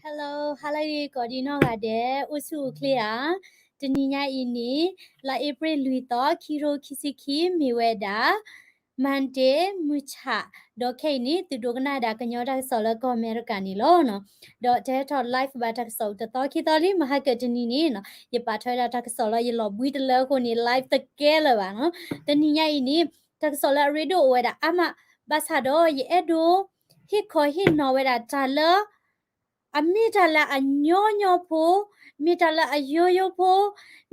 Hello, hello ကိးဒံနီၢ်ဂၤဒဲး, အိၣ်ဆူၣ်အိၣ်ချ့ဧါ. တနံၤညါအံၤန့ၣ် လါအ့ဖြ့ၣ်လွံၢ်သီ ခံကထိခံဆံခံ မ့ၢ်ဝဲဒၣ် Monday မုၢ်ဆၣ်, ဒီးခဲအံၤန့ၣ် သုဒိကနၣ်ဒၣ်ကညီတၢ်ကစီၣ်လၢကီၢ်အမဲရကၤန့ၣ်လီၤ. ဒီးတဟဲထီၣ် live ဘၣ်တၢ်ကစီၣ်တသီခံသီလံ, မဟါကတနံၤန့ၣ်နီၤ ယပာ်ထီၣ်ဝဲဒၣ်တၢ်ကစီၣ်လၢယလီၤဘှံးတလၢအဃိန့ၣ် live တကဲလၢၤဘၣ်နီၤ. တနံၤညါအံၤန့ၣ် တၢ်ကစီၣ်လၢအရ့ဒိၣ်အိၣ်ဝဲဒၣ်အါမး, ဘၣ်ဆၣ်ဒီးယအဲၣ်ဒိး ဟ့ၣ်ခီဟ့ၣ်နီၤဝဲဒၣ်တၢ်လၢ အမ့ၢ်တၢ်လၢအညီညီဖိ, မ့ၢ်တၢ်လၢအယိယိဖိ,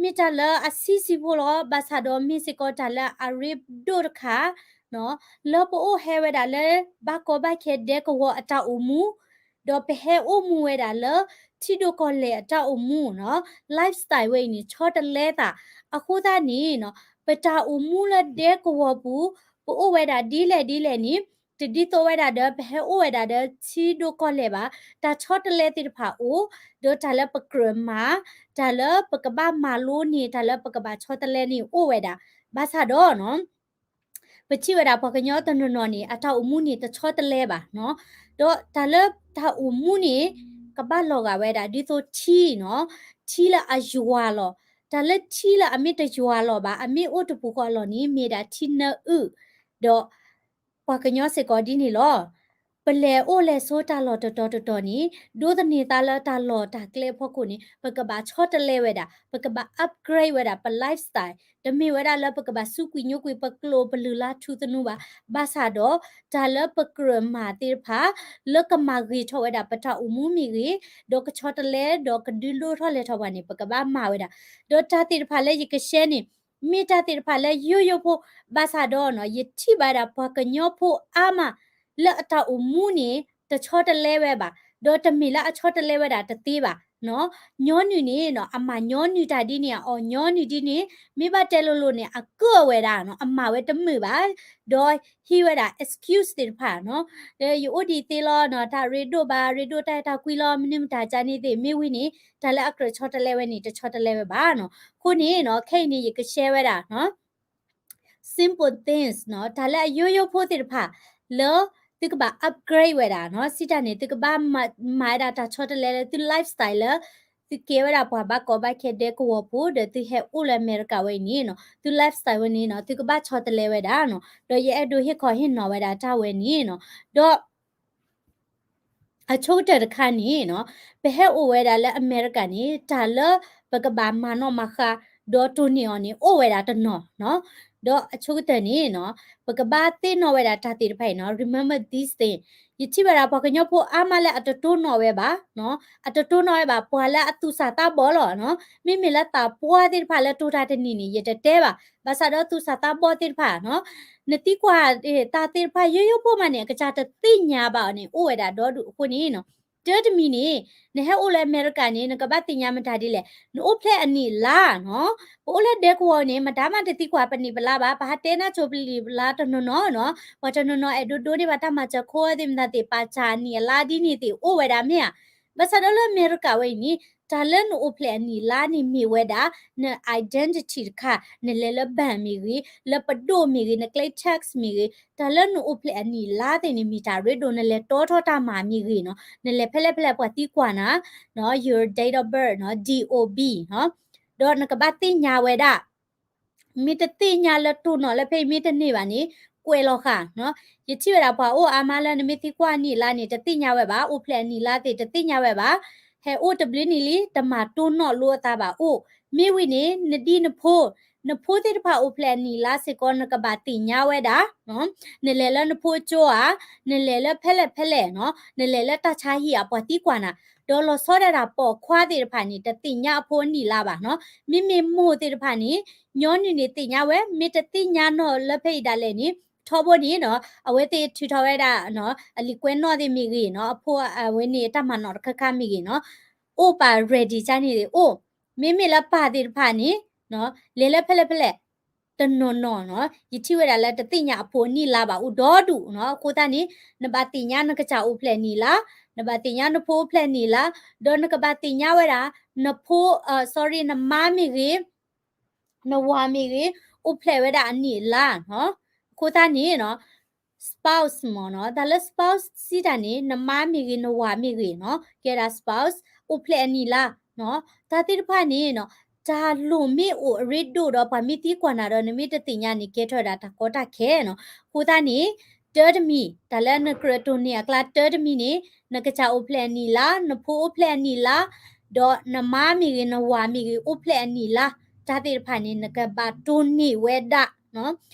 မ့ၢ်တၢ်လၢအဆံးဆံးဖိလီၤ. ဘၣ်ဆၣ်ဒီးမ့ၢ်စ့ၢ်ကီးတၢ်လၢအရ့ဒိၣ်တခါနီၤ, လၢပအိၣ်ဟဲဝဲဒၣ်လၢ ဘၣ်ကီဘၣ်ခဲဒဲကဝီၤအတၢ်အိၣ်မူ, ဒီးပဟဲအိၣ်မူဝဲဒၣ်လၢ ထံဒိၣ်ကီၢ်လဲၢ်အတၢ်အိၣ်မူနီၤ, lifestyle ဝဲအံၤန့ၣ် ဆီတလဲသး. အဃိသတးန့ၣ်နီၤ ပတၢ်အိၣ်မူလၢဒဲကဝီၤပူၤ ပအိၣ်ဝဲဒၣ်ဒ်လဲၣ်ဒ်လဲၣ်န့ၣ် တဒ်သိးဝဲဒၣ်ဒီး ပဟဲအိၣ်ဝဲဒၣ်ဒီးထံဒိၣ်ကီၢ်လဲၢ်ဘၣ်. တၢ်ဆီတလဲသ့ၣ်တဖၣ်အိၣ်, ဒီးတၢ်လၢပကြၢးမၤ, တၢ်လၢပကဘၣ်မၤလိန့ၢ်, တၢ်လၢပကဘၣ်ဆီတလဲန့ၣ်အိၣ်ဝဲဒၣ်. ဘၣ်ဆၣ်ဒီးနီၤ ပထံၣ်ဝဲဒၣ်ပှၤကညီတနီၤနီၤန့ၣ် အတၢ်အိၣ်မူန့ၣ် တဆီတလဲဘၣ်နီၤ. ဒီးတၢ်လၢတၢ်အိၣ်မူန့ၣ် ကဘၣ်လီၤဂာ်ဝဲဒၣ် ဒ်သိးထံနီၤ, ထံလၢအယွၤလီၤ. တၢ်လၢထံလၢအမ့ၢ်တယွၤလီၤဘၣ်, အမ့ၢ်အိၣ်တပူၤဃီအလီၢ်န့ၣ် မ့ၢ်ဒၣ်ထံနၢအုၣ်, ဒီး ပှၤကညီစ့ၢ်ကီးဒ်န့ၣ်လီၤ. ပလဲၤအိၣ်လဲၤဆိးတၢ်လီၢ်တတီၤတတီၤန့ၣ် ဒိးသန့ၤသးလၢတၢ်လီၢ်တၢ်ကျဲအဖီခိၣ်န့ၣ် ပကဘၣ်ဆီတလဲဝဲဒၣ်, ပကဘၣ် upgrade ဝဲဒၣ် ပ lifestyle, တမ့ၢ်ဝဲဒၣ်လၢပကဘၣ်စူးကွံာ်ညိကွံာ်ပကျိာ်ပလုၢ်လါထူသနူဘၣ်. ဘၣ်ဆၣ်ဒီး တၢ်လၢပကြၢးမၤသ့ၣ်တဖၣ် လၢကမၤဂ့ၤထီၣ်ဝဲဒၣ်ပတၢ်အိၣ်မူမ့ၢ်ဂ့ၤ, ဒီးကဆီတလဲ ဒီးကဒုးဒိၣ်ထီၣ်လဲၤထီၣ်ပှၤန့ၣ် ပကဘၣ်မၤဝဲဒၣ်. ဒီးတၢ်သ့ၣ်တဖၣ်လၢယကshareန့ၣ် မ့ၢ်တၢ်သ့ၣ်တဖၣ်လၢယိယိဖိ, ဘၣ်ဆၣ်ဒီးနီၤ ယထံၣ်ဘၣ်ဒၣ်ပှၤကညီဖိအါမး လၢအတၢ်အိၣ်မူန့ၣ် တဆီတလဲဝဲဘၣ်, ဒီးတမ့ၢ်လၢအဆီတလဲဝဲဒၣ်တသ့ဘၣ်နီၤ. ညီနုၢ်န့ၣ်နီၤ အမၤညီနုၢ်တၢ်ဒ်န့ၣ် အအီၣ်ညီနုၢ်ဒ်န့ၣ် မ့ၢ်ဘၣ်တဲလိၤလိၤန့ၣ် အကၢၣ်ဝဲဒၣ်နီၤ, အမၤဝဲတမုာ်ဘၣ်, ဒီးဟ့ၣ်ဝဲဒၣ် excuse သ့ၣ်တဖၣ်နီၤ, ဒီးယအိၣ်ဒံးသ့လီၤနီၤ, တၢ်ရ့ဒိၣ်ဘၣ်, ရ့ဒိၣ်တၢ်အဲၣ်တၢ်ကွံလီၤ, မနုၤမတၤကန့ၣ်သ့ၣ် မ့ၢ်ဝံၤန့ၣ် တၢ်လၢအကြၢးဆီတလဲဝဲန့ၣ် တဆီတလဲဝဲဘၣ်နီၤ. အဃိန့ၣ်နီၤ ခဲအံၤန့ၣ် ယကshareဝဲဒၣ်နီၤ simple things နီၤ, တၢ်လၢအယိယိဖိသ့ၣ်တဖၣ် လၢသုကဘၣ် upgrade ဝဲဒၣ်နီၤ, စံးတၢ်န့ၣ် သုကဘၣ်မၤဝဲဒၣ်တၢ်ဆီတလဲလၢသု lifestyle လၢ သုကဲဝဲဒၣ်ပှၤဘၣ်ကီဘၣ်ခဲဒဲကဝီၤဖိ ဒီးသုဟဲအိၣ်လၢအမဲရကၤဝဲအံၤန့ၣ်နီၤ, သု lifestyle ဝဲန့ၣ်နီၤ သုကဘၣ်ဆီတလဲဝဲဒၣ်နီၤ, ဒီးယအဲၣ်ဒိးဟ့ၣ်ခီဟ့ၣ်နီၤဝဲဒၣ်တၢ်ဝဲန့ၣ်နီၤ, ဒီး အဆိကတၢၢ်တခါန့ၣ်နီၤ, ပဟဲအိၣ်ဝဲဒၣ်လၢအမဲရကၤန့ၣ် တၢ်လၢပကဘၣ်မၤနီၣ်မၤဃါ ဒီးတိၢ်န့ၢ်အီၤန့ၣ် အိၣ်ဝဲဒၣ်တနီၤနီၤ, ဒီးအဆိကတၢၢ်န့ၣ်နီၤ, ပကဘၣ်သ့ၣ်နီၣ်ဝဲဒၣ်တၢ်သ့ၣ်တဖၣ်အံၤနီၤ, remember this thing. ယထံၣ်ဝဲဒၣ်ပှၤကညီဖိအါမးလၢအတတိၢ်နီၣ်ဝဲဘၣ်, အတတိၢ်နီၣ်ဝဲဘၣ် ပှၤလၢအသူၣ်စၢ်သးဘီၣ်လီၤနီၤ, မ့မ့ၢ်လၢသးပှၢ်သ့ၣ်တဖၣ်လၢတိၢ်တၢ်တနံၤန့ၣ် ယတတဲဘၣ်, ဘၣ်ဆၣ်ဒီးသူၣ်စၢ်သးဘီၣ်သ့ၣ်တဖၣ်နီၤ, နသံကွၢ် တၢ်သ့ၣ်တဖၣ်ယိယိဖိမးန့ၣ် အကစၢ်တသ့ၣ်ညါဘၣ်အီၤန့ၣ် အိၣ်ဝဲဒၣ်ဒီဒူၣ်အဃိန့ၣ်နီၤ, တၢ်တမံၤန့ၣ် နဟဲအိၣ်လၢအမဲရကၤန့ၣ် နကဘၣ်သ့ၣ်ညါမတၤဒ်လဲၣ်, နအိၣ်ဖျဲၣ်အနံၣ်အလါနီၤ, ပအိၣ်လၢဒဲကဝီၤန့ၣ် မတၤမးတသံကွၢ်ပနံၣ်ပလါဘၣ်, ပဟးတဲနၢ်ဆိပနံၣ်ပလါတနီၤနီၤနီၤ, ပှၤတနီၤနီၤအဲၣ်ဒိးဒိးန့ၢ်ဘၣ်တၢ်မၤစၢၤခိသ့ၣ်မတၤသ့ၣ် ပာ်စၢ်အနံၣ်အလါဒ်န့ၣ်သ့ၣ်အိၣ်ဝဲဒၣ်မ့ၢ်ဧါ, ဘၣ်ဆၣ်ဒီးလၢအမဲရကၤဝဲအံၤန့ၣ် တၢ်လၢနအိၣ်ဖျဲၣ်အနံၣ်အလါန့ၣ်မ့ၢ်ဝဲဒၣ် န identity တခါ, နလဲၤလၢ bank မ့ၢ်ဂ့ၤ, လၢပဒိၣ်မ့ၢ်ဂ့ၤ, နကျဲ tax မ့ၢ်ဂ့ၤ, တၢ်လၢနအိၣ်ဖျဲၣ်အနံၣ်အလါသ့ၣ်န့ၣ် မ့ၢ်တၢ်ရ့ဒိၣ် နလဲၤတီထီၣ်တၢ်မၤမ့ၢ်ဂ့ၤနီၤ, နလဲၤဖဲလဲၣ်ဖဲလဲၣ်ပှၤသံကွၢ်နၤ, your date of birth နီၤ, D O B နီၤ, ဒီးနကဘၣ်သ့ၣ်ညါဝဲဒၣ် မ့ၢ်တသ့ၣ်ညါလၢတိၢ်နီၣ်လၢဖဲအံၤမ့ၢ်တန့ၢ်ဘၣ်န့ၣ် ကွဲးလီၤဃာ်နီၤ, ယထံၣ်ဝဲဒၣ်ပှၤအိၣ်အါမးလၢနမ့ၢ်သံကွၢ်အနံၣ်အလါန့ၣ် တသ့ၣ်ညါဝဲဘၣ်, အိၣ်ဖျဲၣ်အနံၣ်အလါသ့ၣ်တသ့ၣ်ညါဝဲဘၣ်, ဟဲအိၣ်တဘျုးနံၣ်လံ တမၤတိၢ်နီၣ်လိအသးဘၣ်အိၣ်, မ့ၢ်ဝံၤန့ၣ် နဒ်နဖိ နဖိသ့ၣ်တဖၣ်အိၣ်ဖျဲၣ်အနံၣ်အလါစ့ၢ်ကီး နကဘၣ်သ့ၣ်ညါဝဲဒၣ် နလဲၤလၢနဖိကၠိဧါ, နလဲၤလၢဖဲလဲၣ်ဖဲလဲၣ်နီၤ, နလဲၤလၢတၢ်ဆါဟံၣ်ဧါ ပှၤသံကွၢ်နၤ, ဒီးလီၤဆီဒၣ်တၢ်ပိာ်ခွါသ့ၣ်တဖၣ်န့ၣ် တသ့ၣ်ညါအဖိအနံၣ်အလါဘၣ်နီၤ, မ့မ့ၢ်မိၢ်သ့ၣ်တဖၣ်န့ၣ် ညီနုၢ်န့ၣ်သ့ၣ်ညါဝဲ, မ့ၢ်တသ့ၣ်ညါနီၢ်လၢဖဲအံၤဒၣ်လဲာ်န့ၣ် ထီဘိန့ၣ်နီၤ အဝဲသ့ၣ်ထုးထီၣ်ဝဲဒၣ် အလံာ်ကွဲနီၣ်သ့ၣ်မ့ၢ်ဂ့ၤနီၤ, အဖိအဝဲန့ၣ်တၢ်မၤနီၣ်တခါခါမ့ၢ်ဂ့ၤနီၤ, အိၣ်ပာ် ready ကန့ၣ်သ့ၣ်အိၣ်, မ့မ့ၢ်လၢပၢ်သ့ၣ်တဖၣ်န့ၣ် လဲၤလၢဖဲလဲၣ်ဖဲလဲၣ် တနီၤနီၤနီၤ, ယထံၣ်ဝဲဒၣ်လၢတသ့ၣ်ညါအဖိအနံၣ်အလါဘၣ်အိၣ်ဒီဒူၣ်နီၤ, အဃိသတးန့ၣ် နဘၣ်သ့ၣ်ညါနကစၢ်အိၣ်ဖျဲၣ်အနံၣ်အလါ, နဘၣ်သ့ၣ်ညါနဖိအိၣ်ဖျဲၣ်အနံၣ်အလါ, ဒီးနကဘၣ်သ့ၣ်ညါဝဲဒၣ် နဖိ sorry နမါမ့ၢ်ဂ့ၤ နဝၤမ့ၢ်ဂ့ၤ အိၣ်ဖျဲၣ်ဝဲဒၣ်အနံၣ်အလါနီၤ, အဃိသတးန့ၣ်နီၤ spouse မ့ၢ်နီၤ, တၢ်လၢ spouse စံးတၢ်န့ၣ် နမါမ့ၢ်ဂ့ၤ နဝၤမ့ၢ်ဂ့ၤနီၤ, ကဲဒၣ် spouse, အိၣ်ဖျဲၣ်အနံၣ်လါ, တၢ်သ့ၣ်တဖၣ်န့ၣ်နီၤ, တၢ်လိၣ်မ့ၢ်အိၣ်အရ့ဒိၣ်ဒီး ပှၤမ့ၢ်သံကွၢ်နၤဒီး နမ့ၢ်တသ့ၣ်ညါန့ၣ် ကဲထီၣ်ဝဲဒၣ်တၢ်ကီတၢ်ခဲနီၤ. အဃိသတးန့ၣ် တၢတမံၤ, တၢ်လၢနကြၢးတိၢ်န့ၢ်အကျါတၢတမံၤန့ၣ်, နကစၢ်အိၣ်ဖျဲၣ်အနံၣ်လါ, နဖိအိၣ်ဖျဲၣ်အနံၣ်လါ, ဒီးနမါမ့ၢ်ဂ့ၤ နဝၤမ့ၢ်ဂ့ၤ အိၣ်ဖျဲၣ်အနံၣ်လါ, တၢ်သ့ၣ်တဖၣ်န့ၣ် နကဘၣ်တိၢ်န့ၢ်ဝဲဒၣ်နီၤ.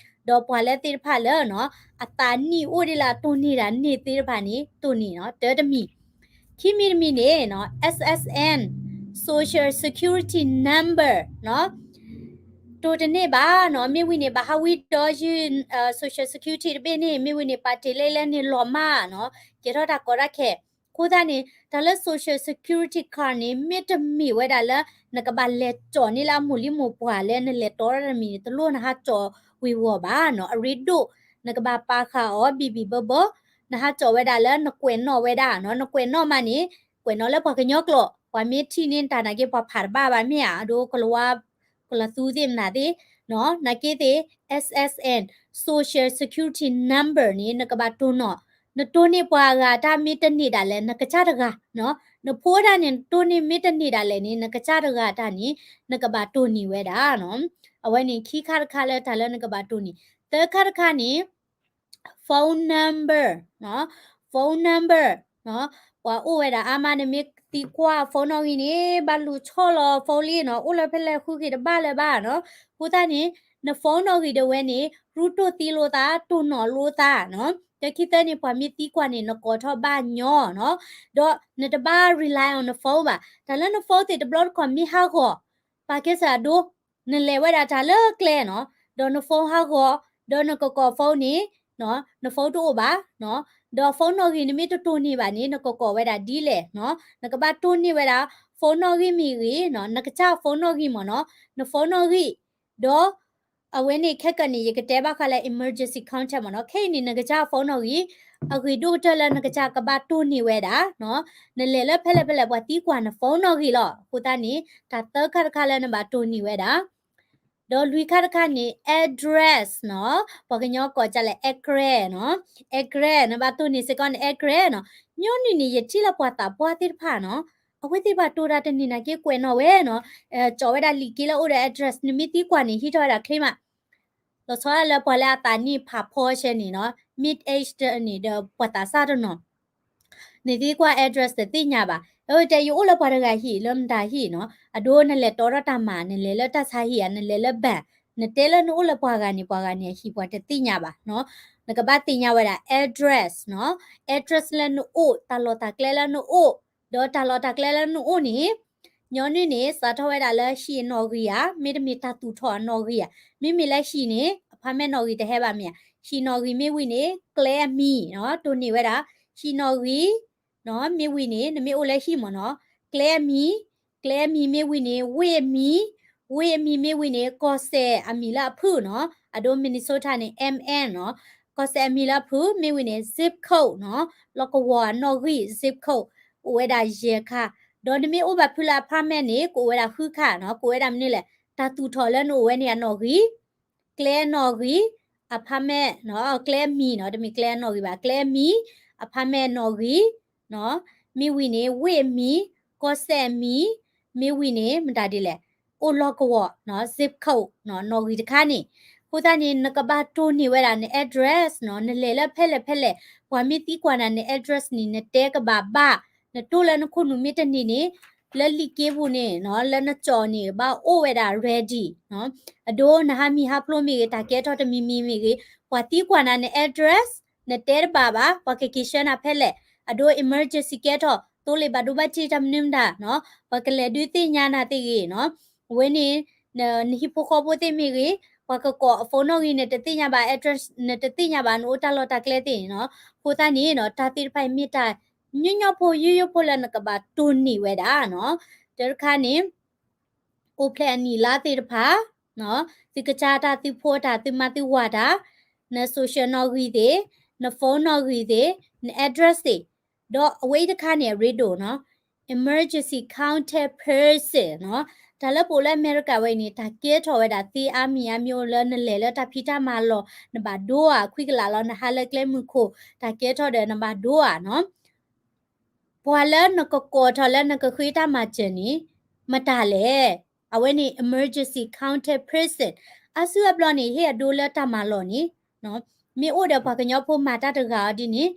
ဒီးပှၤလၢသ့ၣ်တဖၣ်လၢနီၤ, အသးနံၣ်အိၣ်ဒ်လၢအတိၢ်န့ၢ်ဒၣ်န့ၢ်သ့ၣ်တဖၣ်န့ၣ် တိၢ်န့ၢ်နီၤ, တၢတမံၤ. ခံမံၤတမံၤန့ၣ်နီၤ, S S N, Social Security Number နီၤ, တိၢ်တန့ၢ်ဘၣ်နီၤ, မ့ၢ်ဝံၤန့ၣ် ဘၣ်ဟးဝံဒီးယုၢ် Social Security တဘ့ၣ်န့ၣ်, မ့ၢ်ဝံၤန့ၣ် ပာ်တ့ၢ်လၢလၢန့ၣ်လီၤမၢ်နီၤ, ကဲထီၣ်တၢ်ကီတၢ်ခဲ. အဃိသတးန့ၣ် တၢ်လၢ Social Security Card န့ၣ် မ့တမ့ၢ်ဝဲဒၣ်လၢ နကဘၣ်လဲၤကၠီၣ်န့ၢ်လၢအမိၢ်လံၤမိၢ်ပှၢ်လၢနလဲၤတီတၢ်တမံၤန့ၣ် တလိၣ်နဟးကၠီၣ်ဝ့ၤဝီၤဘၣ်နီၤ, အရ့ဒိၣ် နကဘၣ်ပာ်ဃာ်အီၤ ဘံၣ်ဘံၣ်ဘၢဘၢ, နဟးကၠီၣ်ဝဲဒၣ်လၢနကွဲးနီၣ်ဝဲဒၣ်နီၤ, နကွဲးနီၣ်မးန့ၣ် ကွဲးနီၣ်လၢပှၤကညီကျိာ်, ပှၤမ့ၢ်ထံၣ်န့ၢ်တၢ်နာ်က့ ပှၤဖးတဘၣ်ဘၣ်မ့ၢ်ဧါ, အဒိကလၤဝါ ကလၤသူသ့ၣ်မနုၤသ့ၣ်နီၤ, နာ်က့သ့ၣ် S S N, Social Security Number န့ၣ် နကဘၣ်တိၢ်နီၣ်, နတိၢ်န့ၢ်ပှၤအဂၤတၢ်မ့ၢ်တန့ၢ်ဒၣ်လဲာ် နကစၢ်တဂၤနီၤ, နဖိတၢ်န့ၣ် နတိၢ်န့ၢ်မ့ၢ်တန့ၢ်ဒၣ်လဲာ်န့ၣ် နကစၢ်တဂၤတၢ်န့ၣ် နကဘၣ်တိၢ်န့ၢ်ဝဲဒၣ်နီၤ. အဝဲန့ၣ်ခံခါတခါလၢတၢ်လၢနကဘၣ်တိၢ်န့ၢ်, သၢခါတခါန့ၣ် phone number နီၤ, phone number နီၤ, ပှၤအိၣ်ဝဲဒၣ်အါမး နမ့ၢ်သံကွၢ် phone နီၣ်ဂံၢ်န့ၣ် ဘၣ်လူၤဆီၣ်လီၤ phone လံနီၤ, အိၣ်လၢဖဲလဲၣ်ဃုဂ့ၤတဘၣ်လၢၤဘၣ်နီၤ. အဃိသတးန့ၣ် န phone နီၣ်ဂံၢ်ဒၣ်ဝဲန့ၣ် ရူတိၢ်သံလိာ်သး တိၢ်နီၣ်လိာ်သးနီၤ. တၢ်ခံသၢန့ၣ် ပှၤမ့ၢ်သံကွၢ်န့ၣ် နကိးထီၣ်ဘၣ်ညီနီၤ, ဒီးနတဘၣ် rely on န phone ဘၣ်. တၢ်လၢန phone သ့ၣ်တဘျီတခီၣ်မ့ၢ်ဟးဂီၤ ပာ်ကဲစၢ်အဒိ နလဲၤဝဲဒၣ်တၢ်လၢကျဲနီၤ, ဒီးန phone ဟးဂီၤ, ဒီးနကကိး phone န့ၣ်, န phone တအိၣ်ဘၣ်, ဒီး phone နီၣ်ဂံၢ်နမ့ၢ်တတိၢ်န့ၢ်ဘၣ်န့ၣ် နကကိးဝဲဒၣ်ဒ်လဲၣ်နီၤ, နကဘၣ်တိၢ်န့ၢ်ဝဲဒၣ် phone နီၣ်ဂံၢ်မ့ၢ်ဂ့ၤ, နကစၢ် phone နီၣ်ဂံၢ်မ့ၢ်နီၤ, န phone နီၣ်ဂံၢ်, ဒီး အဝဲန့ၣ်ခဲကနံၣ် ယကတဲဘၣ်ဃးလၢ emergency contact မ့ၢ်နီၤ, ခဲအံၤန့ၣ် နကစၢ် phone နီၣ်ဂံၢ်, အဂ့ၤဒိၣ်ကတၢၢ်လၢနကစၢ်ကဘၣ်တိၢ်န့ၢ်ဝဲဒၣ်နီၤ, နလဲၤလၢဖဲလဲၣ်ဖဲလဲၣ် ပှၤသံကွၢ်န phone နီၣ်ဂံၢ်လီၤ. အဃိသတးန့ၣ် တၢ်သၢခါတခါလၢနဘၣ်တိၢ်န့ၢ်ဝဲဒၣ် ဒီးလွံၢ်ခါတခါန့ၣ် address နီၤ, ပှၤကညီကိးဒ်လဲၣ် address နီၤ, address နဘၣ်တိၢ်န့ၢ်စ့ၢ်ကီးန address နီၤ. ညီနုၢ်န့ၣ် ယထံၣ်လၢပှၤသးပှၢ်သ့ၣ်တဖၣ်နီၤ, အဝဲသ့ၣ်ဘၣ်တိၢ်တၢ်တန့ၢ်နာ်က့ ကွဲးနီၣ်ဝဲနီၤ, ကၠီၣ်ဝဲဒၣ်လံာ်က့လၢအိၣ်ဒီး address နမ့ၢ်သံကွၢ်န့ၣ် ဟံးထီၣ်ဝဲဒၣ်ချ့မး လီၤဆီဒၣ်လၢပှၤလၢအသးနံၣ်ဖးဖီဆဲန့ၣ်နီၤ, mid age န့ၣ်ဒီးပှၤသးစၢ်တနီၤ နသံကွၢ် address တသ့ၣ်ညါဘၣ်. အဝဲတဲ ယအိၣ်လၢပှၤတဂၤဟံၣ် လၢမတၤဟံၣ်နီၤ, အဒိနလဲၤတီထီၣ်တၢ်မၤ နလဲၤလၢတၢ်ဆါဟံၣ်ဧါ နလဲၤလၢ bank နတဲလၢနအိၣ်လၢပှၤဂၤန့ၣ် ပှၤဂၤန့ၣ်အဟံၣ်ပှၤတသ့ၣ်ညါဘၣ်နီၤ. နကဘၣ်သ့ၣ်ညါဝဲဒၣ် address နီၤ, address လၢနအိၣ် တၢ်လီၢ်တၢ်ကျဲလၢနအိၣ်, ဒီးတၢ်လီၢ်တၢ်ကျဲလၢနအိၣ်န့ၣ် ညီနုၢ်န့ၣ် စးထီၣ်ဝဲဒၣ်လၢဟံၣ်အနီၣ်ဂံၢ်ဧါ, မ့တမ့ၢ်တၢ်သူၣ်ထီၣ်အနီၣ်ဂံၢ်ဧါ. မ့မ့ၢ်လၢဟံၣ်န့ၣ် apartment နီၣ်ဂံၢ်တဟဲဘၣ်မ့ၢ်ဧါ. ဟံၣ်နီၣ်ဂံၢ်မ့ၢ်ဝံၤန့ၣ် ကျဲအမံၤနီၤ, တိၢ်န့ၢ်ဝဲဒၣ် ဟံၣ်နီၣ်ဂံၢ်နီၤ, မ့ၢ်ဝံၤန့ၣ် နမ့ၢ်အိၣ်လၢဟံၣ်မ့ၢ်နီၤ, ကျဲအမံၤ, ကျဲအမံၤမ့ၢ်ဝံၤန့ၣ် ဝ့ၢ်အမံၤ, ဝ့ၢ်အမံၤမ့ၢ်ဝံၤန့ၣ် ကီၢ်စဲၣ်အမံၤလၢအဖုၣ်နီၤ, အဒိ Minnesota န့ၣ် M N နီၤ, ကီၢ်စဲၣ်အမံၤလၢအဖုၣ် မ့ၢ်ဝံၤန့ၣ် zip code နီၤ, လီၢ်ကဝီၤအနီၣ်ဂံၢ် zip code အိၣ်ဝဲဒၣ်ယဲၢ်ခါ, ဒီးနမ့ၢ်အိၣ်ဘၣ်ဖုလၢ apartment န့ၣ် ကအိၣ်ဝဲဒၣ်ဃုခါနီၤ, ကအိၣ်ဝဲဒၣ်မနုၤလဲၣ်, တၢ်သူၣ်ထီၣ်လၢနအိၣ်ဝဲန့ၣ်အနီၣ်ဂံၢ် ကျဲနီၣ်ဂံၢ်, apartment နီၤ, ကျဲအမံၤနီၤ, တမ့ၢ်ကျဲနီၣ်ဂံၢ်ဘၣ်, ကျဲအမံၤ, apartment နီၣ်ဂံၢ်နီၤ, မ့ၢ်ဝံၤန့ၣ် ဝ့ၢ်အမံၤ, ကီၢ်စဲၣ်အမံၤ, မ့ၢ်ဝံၤန့ၣ် မတၤဒ်လဲၣ်, အိၣ်လီၢ်ကဝီၤနီၤ, zip code နီၤ, နီၣ်ဂံၢ်တခါန့ၣ်, အဃိသတးန့ၣ် နကဘၣ်တိၢ်န့ၢ်ဝဲဒၣ်န address နီၤ, နလဲၤလၢဖဲလဲၣ်ဖဲလဲၣ်, ပှၤမ့ၢ်သံကွၢ်နၤန address န့ၣ် နတဲကဘၣ်ဘၣ်, နတိၢ်လၢနခိၣ်နူာ်မ့ၢ်တန့ၢ်န့ၣ် လၢလံာ်က့ပူၤန့ၣ်နီၤ, လၢနကၠီၣ်န့ၣ် ဘၣ်အိၣ်ဝဲဒၣ် ready နီၤ, အဒိ နဟးမံၤဟးဖျိမ့ၢ်ဂ့ၤ, တၢ်ကဲထီၣ်တမံၤမံၤမ့ၢ်ဂ့ၤ, ပှၤသံကွၢ်နၤန address နတဲတဘၣ်ဘၣ်, ပှၤကက့ၤဆှၢနၤဖဲလဲၣ်, အဒိ emergency ကဲထီၣ်, သိလ့ၣ်ဘၣ်ဒိဘၣ်ထံးတၢ်မနုၤမတၤနီၤ, ပှၤကလဲၤဒုးသ့ၣ်ညါနၤသ့ၣ်ဂ့ၤနီၤ, အဝဲန့ၣ် နဟံၣ်ဖိဃီဖိသ့ၣ်မ့ၢ်ဂ့ၤ, ပှၤကကိးအ phone နီၣ်ဂံၢ် နတသ့ၣ်ညါဘၣ်, address နတသ့ၣ်ညါဘၣ်, နအိၣ်တၢ်လီၢ်တၢ်ကျဲသ့ၣ်န့ၣ်နီၤ, အဃိသတးန့ၣ်နီၤ, တၢ်သ့ၣ်တဖၣ်အံၤမ့ၢ်တၢ်ညီညီဖိ ယိယိဖိလၢနကဘၣ်တိၢ်န့ၢ်ဝဲဒၣ်နီၤ, တၢ်တခါန့ၣ် အိၣ်ဖျဲၣ်အနံၣ်လါသ့ၣ်တဖၣ်, သုကစၢ်တၢ် သုဖိတၢ် သုမါသုဝၤတၢ်, န social နီၣ်ဂံၢ်သ့ၣ်, န phone နီၣ်ဂံၢ်သ့ၣ်, န address သ့ၣ်, ဒီးအဝဲအံၤတခါန့ၣ် အရ့ဒိၣ်နီၤ, emergency contact person နီၤ, တၢ်လၢပအိၣ်လၢအမဲရကၤဝဲအံၤန့ၣ် တၢ်ကဲထီၣ်ဝဲဒၣ်သ့အါမံၤအါမံၤအိၣ်လၢနလဲၤလၢတၢ်ဖံးတၢ်မၤလီၢ် နဘၣ်ဒိဧါ ခွံကလးလီၤ နဟးလၢကျဲမုၢ်ခိၣ် တၢ်ကဲထီၣ်ဒီးနဘၣ်ဒိဧါနီၤ. ပှၤလၢနကကိးထီၣ်လၢနကဃ့တၢ်မၤစၢၤန့ၣ် မတၤလဲၣ်. အဝဲန့ၣ် emergency contact person အါစုအါဘျီန့ၣ် ဟ့ၣ်အဒိလၢတၢ်မၤလီၢ်န့ၣ် မ့ၢ်အိၣ်ဒီးပှၤကညီဖိမၤတၢ်တဂၤအီၤဒ်န့ၣ်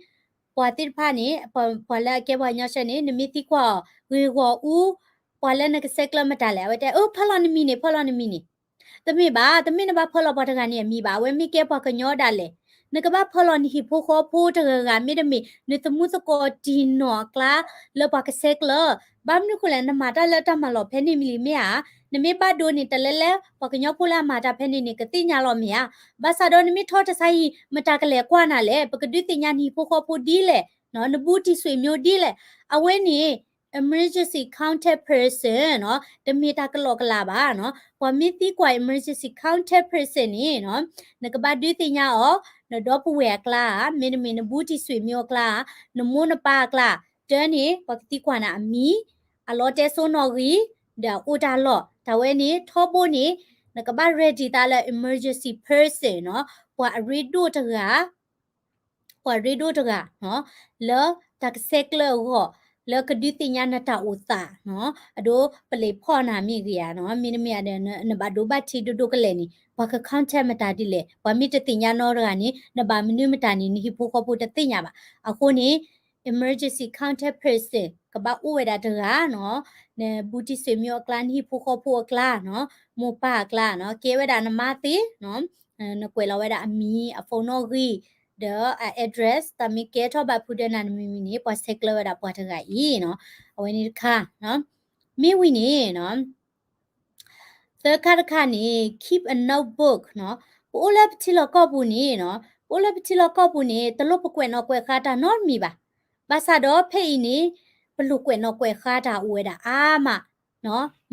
ပှၤသ့ၣ်တဖၣ်န့ၣ် ပှၤလၢအကဲပှၤကညီဆၢန့ၣ် နမ့ၢ်သံကွၢ်အီၤ ဂ့ၢ်ဂီၢ်အူ ပှၤလၢနကဆဲးကျၢမတၤလဲၣ် အဝဲတဲ အၢ ဖၢလီၤနမံၤန့ၣ် ဖၢလီၤနမံၤန့ၣ် တမ့ၢ်ဘၣ်, တမ့ၢ်နဘၣ်ဖၢလီၤပှၤတဂၤန့ၣ်အမံၤဘၣ်, အဝဲမ့ၢ်ကဲပှၤကညီဒၣ်လဲာ်. နကဘၣ်ဖၢလီၤနဟံၣ်ဖိဃီဖိတဂၤဂၤ မ့တမ့ၢ် နသမူသကိးတံၢ်နီၢ်အကျါ လၢပှၤကဆဲးကျၢ, ဘၣ်မနုၤဃိလဲၣ် နမၤတၢ်လၢတၢ်မၤလီၢ်ဖဲန့ၣ်မ့ၢ်လံမ့ၢ်ဧါ. နမ့ၢ်ဘၣ်ဒိန့ၣ် တလဲလဲ ပှၤကညီဖိလၢအမၤတၢ်ဖဲန့ၣ်န့ၣ် ကသ့ၣ်ညါလီၤမ့ၢ်ဧါ. ဘၣ်ဆၣ်ဒီးနမ့ၢ်ထီၣ်တၢ်ဆါဟံၣ် မတၤကလဲၤကွၢ်နၤလဲၣ်, ပကဒုးသ့ၣ်ညါနဟံၣ်ဖိဃီဖိဒ်လဲၣ်, နဘူးတံၢ်ဆွေမျိုးဒ်လဲၣ်. အဝဲန့ၣ် emergency contact person နီၤ, တမ့ၢ်တၢ်ကလီကလးဘၣ်နီၤ. ပှၤမ့ၢ်သံကွၢ် emergency contact person န့ၣ်နီၤ, နကဘၣ်ဒုးသ့ၣ်ညါအီၤ နဒီပုၢ်ဝဲၢ်အကျါဧါ, မ့တမ့ၢ်နဘူးတံၢ်ဆွေမျိုးအကျါဧါ, နမိၢ်နပၢ်အကျါ, တၢ်န့ၣ် ပှၤကသံကွၢ်နၤအမံၤ, အလီတဲစိနီၣ်ဂံၢ်, ဒီးအအိၣ်တၢ်လီၢ်, တၢ်ဝဲန့ၣ် ထီဘိန့ၣ် နကဘၣ် ready သးလၢ emergency person နီၤ, ပှၤအရ့ဒိၣ်တဂၤ ပှၤရ့ဒိၣ်တဂၤနီၤ, လၢတၢ်ကဆဲးကျၢအဂီၢ်, လၢကဒုးသ့ၣ်ညါနတၢ်အိၣ်သးနီၤ, အဒိပလံာ်ဖီၣ်နၤမ့ၢ်ဂ့ၤဧါနီၤ, မ့တမ့ၢ်ဒီး နဘၣ်ဒိဘၣ်ထံးဒိၣ်ဒိၣ်ကလဲာ်န့ၣ် ပှၤက contact မတၤဒ်လဲၣ်, ပှၤမ့ၢ်တသ့ၣ်ညါနီတဂၤန့ၣ် နဘၣ်မနုၤမတၤန့ၣ် နဟံၣ်ဖိဃီဖိတသ့ၣ်ညါဘၣ်. အဃိန့ၣ် emergency contact person ကဘၣ်အိၣ်ဝဲဒၣ်တဂၤနီၤ, နဘူးတံၢ်ဆွေမျိုးအကျါ, နဟံၣ်ဖိဃီဖိအကျါနီၤ, မိၢ်ပၢ်အကျါနီၤ, ကဲဝဲဒၣ်နမါသ့နီၤ, နကွဲးလီၤဝဲဒၣ်အမံၤ, အ phone နီၣ်ဂံၢ်, ဒီးအ address, တၢ်မ့ၢ်ကဲထီၣ်ဘၣ်ဖုးဒီးနၤနမံၤမံၤန့ၣ် ပှၤဆဲးကျၢဝဲဒၣ်ပှၤတဂၤအံၤနီၤ. အဝဲန့ၣ်တခါ, မ့ၢ်ဝံၤန့ၣ်နီၤ သၢခါတခါန့ၣ် keep a notebook နီၤ, ပအိၣ်လၢပထံလီၢ်ကီၢ်ပူၤန့ၣ်နီၤ, ပအိၣ်လၢပထံလီၢ်ကီၢ်ပူၤန့ၣ် တလိၣ်ပကွဲးနီၣ်ကွဲးဃါတၢ်နီတမံၤဘၣ်. ဘၣ်ဆၣ်ဒီးဖဲအံၤန့ၣ် ပလိၣ်ကွဲးနီၣ်ကွဲးဃါတၢ်အိၣ်ဝဲဒၣ်အါမး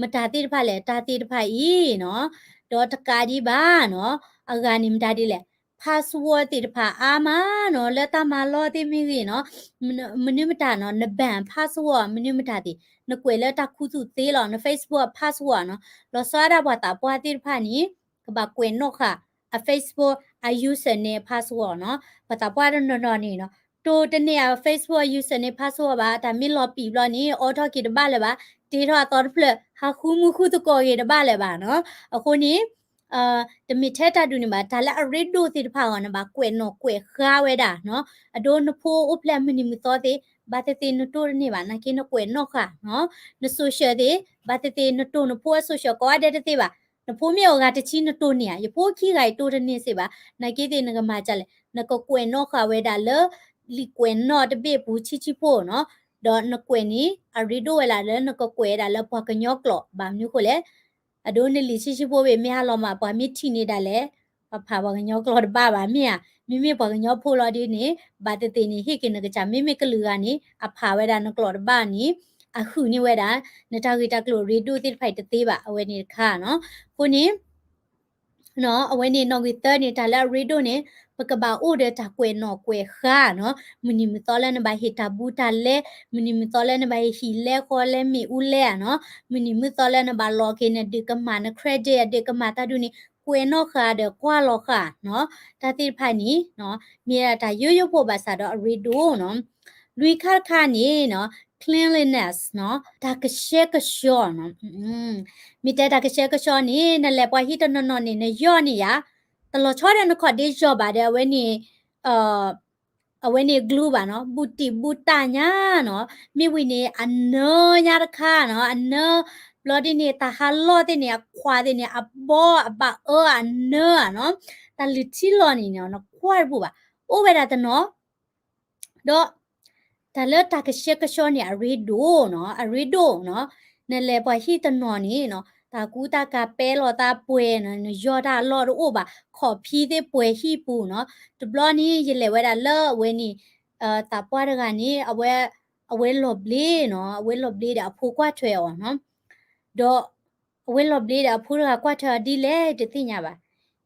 မတၤသ့ၣ်တဖၣ်လဲၣ်, တၢ်သ့ၣ်တဖၣ်အံၤနီၤ, ဒီးတကးဒံးဘၣ်နီၤ, အဂၤန့ၣ်မတၤဒ်လဲၣ်, password သ့ၣ်တဖၣ်အါမးနီၤ, လၢတၢ်မၤလီၢ်သ့ၣ်မ့ၢ်ဂ့ၤနီၤ, မနုၤမတၤနီၤ, န bank password မနုၤမတၤသ့ၣ်, နကွဲးလၢတၢ်ခူသူၣ်သ့လီၤ, န Facebook password နီၤ, လီၤဆီဒၣ်ပှၤသးပှၢ်သ့ၣ်တဖၣ်န့ၣ် ကဘၣ်ကွဲးနီၣ်ဃာ် အ Facebook အ username password နီၤ, ပှၤသးပှၢ်တနီၤနီၤန့ၣ်နီၤ, တိၢ်တန့ၢ်အ Facebook အ username password ဘၣ်, တၢ်မ့ၢ်လီၤပံာ်ဘျီန့ၣ် အိးထီၣ်က့ၤတဘၣ်လၢၤဘၣ်, တ့ထီၣ်အသီတဖျၢၣ် ဟးဃုမူဃုသကိးက့ၤတဘၣ်လၢၤဘၣ်နီၤ. အဃိန့ၣ် တမ့ၢ်ထဲတၢ်ဒုးန့ၣ်ဘၣ်, တၢ်လၢအရ့ဒိၣ်သ့ၣ်တဖၣ်အဂီၢ် နဘၣ်ကွဲးနီၣ်ကွဲးဃါဝဲဒၣ်နီၤ, အဒိနဖိအိၣ်ဖျဲၣ်မုၢ်နံၤမုၢ်သီသ့ၣ် ဘၣ်သ့ၣ်သ့ၣ်နတိၢ်တန့ၢ်ဘၣ်, နာ်က့နကွဲးနီၣ်ဃာ်နီၤ, န social သ့ၣ် ဘၣ်သ့ၣ်သ့ၣ်နတိၢ်နဖိအ social ကိးဂၤဒဲးတသ့ဘၣ်, နဖိမ့ၢ်အိၣ်ဂၤတဆံနတိၢ်န့ၢ်ဧါ, ယဖိခံဂၤအံၤတိၢ်တန့ၢ်စ့ၢ်ဘၣ်, နာ်က့သ့ၣ်နကမၤဒ်လဲၣ်, နကကွဲးနီၣ်ဃာ်ဝဲဒၣ်လၢ လံာ်ကွဲးနီၣ်တဘ့ၣ်ပူၤဆံးဆံးဖိနီၤ, ဒီးနကွဲးန့ၣ် အရ့ဒိၣ်ဝဲဒၣ်လၢနကကွဲးဝဲဒၣ်လၢပှၤကညီကျိာ်, ဘၣ်မနုၤဃိလဲၣ် အဒိနလံာ်ဆံးဆံးဖိဘ့ၣ်မ့ၢ်ဟါလီၤမး ပှၤမ့ၢ်ထံၣ်န့ၢ်ဒၣ်လဲာ်, ပှၤဖးပှၤကညီကျိာ်တဘၣ်ဘၣ်မ့ၢ်ဧါ, မ့မ့ၢ်ပှၤကညီဖိလီၤဒ်န့ၣ် ဘၣ်သ့ၣ်သ့ၣ်န့ၣ် ဟ့ၣ်က့ၤနကစၢ်, မ့မ့ၢ်ကလုာ်ဂၤန့ၣ် အဖးဝဲဒၣ်နကျိာ်တဘၣ်န့ၣ် အဟုၣ်န့ၢ်ဝဲဒၣ် နတၢ်ဂ့ၢ်တၢ်ကျိၤရ့ဒိၣ်သ့ၣ်တဖၣ်အံၤတသ့ဘၣ်, အဝဲန့ၣ်တခါနီၤ. အဃိန့ၣ် အဝဲန့ၣ်နီၣ်ဂံၢ်သၢန့ၣ် တၢ်လၢအရ့ဒိၣ်န့ၣ် ပကဘၣ်အိၣ်ဒီးတၢ်ကွဲးနီၣ်ကွဲးဃါနီၤ, မုၢ်နံၤမုၢ်သီလၢနဘၣ်ဟ့ၣ်တၢ်ဘူးတၢ်လဲ, မုၢ်နံၤမုၢ်သီလၢနဘၣ်ဟ့ၣ်ဟံၣ်လဲဃီလဲမ့ၣ်အူလဲဧါနီၤ, မုၢ်နံၤမုၢ်သီလၢနဘၣ်လီၤက့ၤနဒုးကမၣ် န credit အဒုးကမၣ်တၢ်ဒုးန့ၣ် ကွဲးနီၣ်ဃာ်ဒီးကွၢ်လီၤဃာ်နီၤ, တၢ်သ့ၣ်တဖၣ်န့ၣ် မ့ၢ်ဒၣ်တၢ်ယိယိဖိဘၣ်ဆၣ်ဒီးအရ့ဒိၣ်နီၤ. လွံၢ်ခါတခါန့ၣ်နီၤ cleanliness နီၤ တၢ်ကဆှဲကဆှီနီၤ, မ့ၢ်တဲတၢ်ကဆှဲကဆှီန့ၣ် နလဲၤပှၤဟံၣ်တနီၤနီၤန့ၣ် နယီၢ်န့ၢ်ယၤ, တလီၤဆီဒီးနခီၣ်ဒ့ယီၢ်ဘၣ်ဒီး အဝဲန့ၣ် အဝဲန့ၣ် glue ဘၣ်နီၤ, ဘူးတံၢ်ဘူးတၢ်ညါနီၤ, မ့ၢ်ဝံၤန့ၣ် အနၢညါတခါနီၤ, အနၢ ဘျီဒ်န့ၣ် တၢ်ဟးလီၢ်သ့ၣ်န့ၣ် အခွးသ့ၣ်န့ၣ် အဘီအဘၣ်အၢအနၢဧါနီၤ, တၢ်လုၢ်ထံလီၤန့ၣ်နီၤ နကွၢ်တပူၤဘၣ်, အိၣ်ဝဲဒၣ်တနီၤ ဒီး တၢ်လၢတၢ်ကဆှဲကဆှီန့ၣ် အရ့ဒိၣ်နီၤ, အရ့ဒိၣ်နီၤ, နလဲၤပှၤဟံၣ်တနီၤန့ၣ်နီၤ တၢ်ကူတၢ်ကၤပဲလီၤသးပှဲၤနီၤ, နယီၢ်တၢ်အလီၢ်တအိၣ်ဘၣ်, ခီၣ်ဖံးသ့ၣ်ပှဲၤဟံၣ်ပူၤနီၤ, တဘျီန့ၣ် ယလဲၤဝဲဒၣ်လၢအဝဲန့ၣ် သးပှၢ်တဂၤန့ၣ် အဝဲ အဝဲလီၤဘျ့နီၤ, အဝဲလီၤဘျ့ဒီးအဖိကွၢ်ထွဲအီၤနီၤ, ဒီး အဝဲလီၤဘျ့ဒီးအဖိတဂၤကွၢ်ထွဲအီၤဒ်လဲၣ်တသ့ၣ်ညါဘၣ်,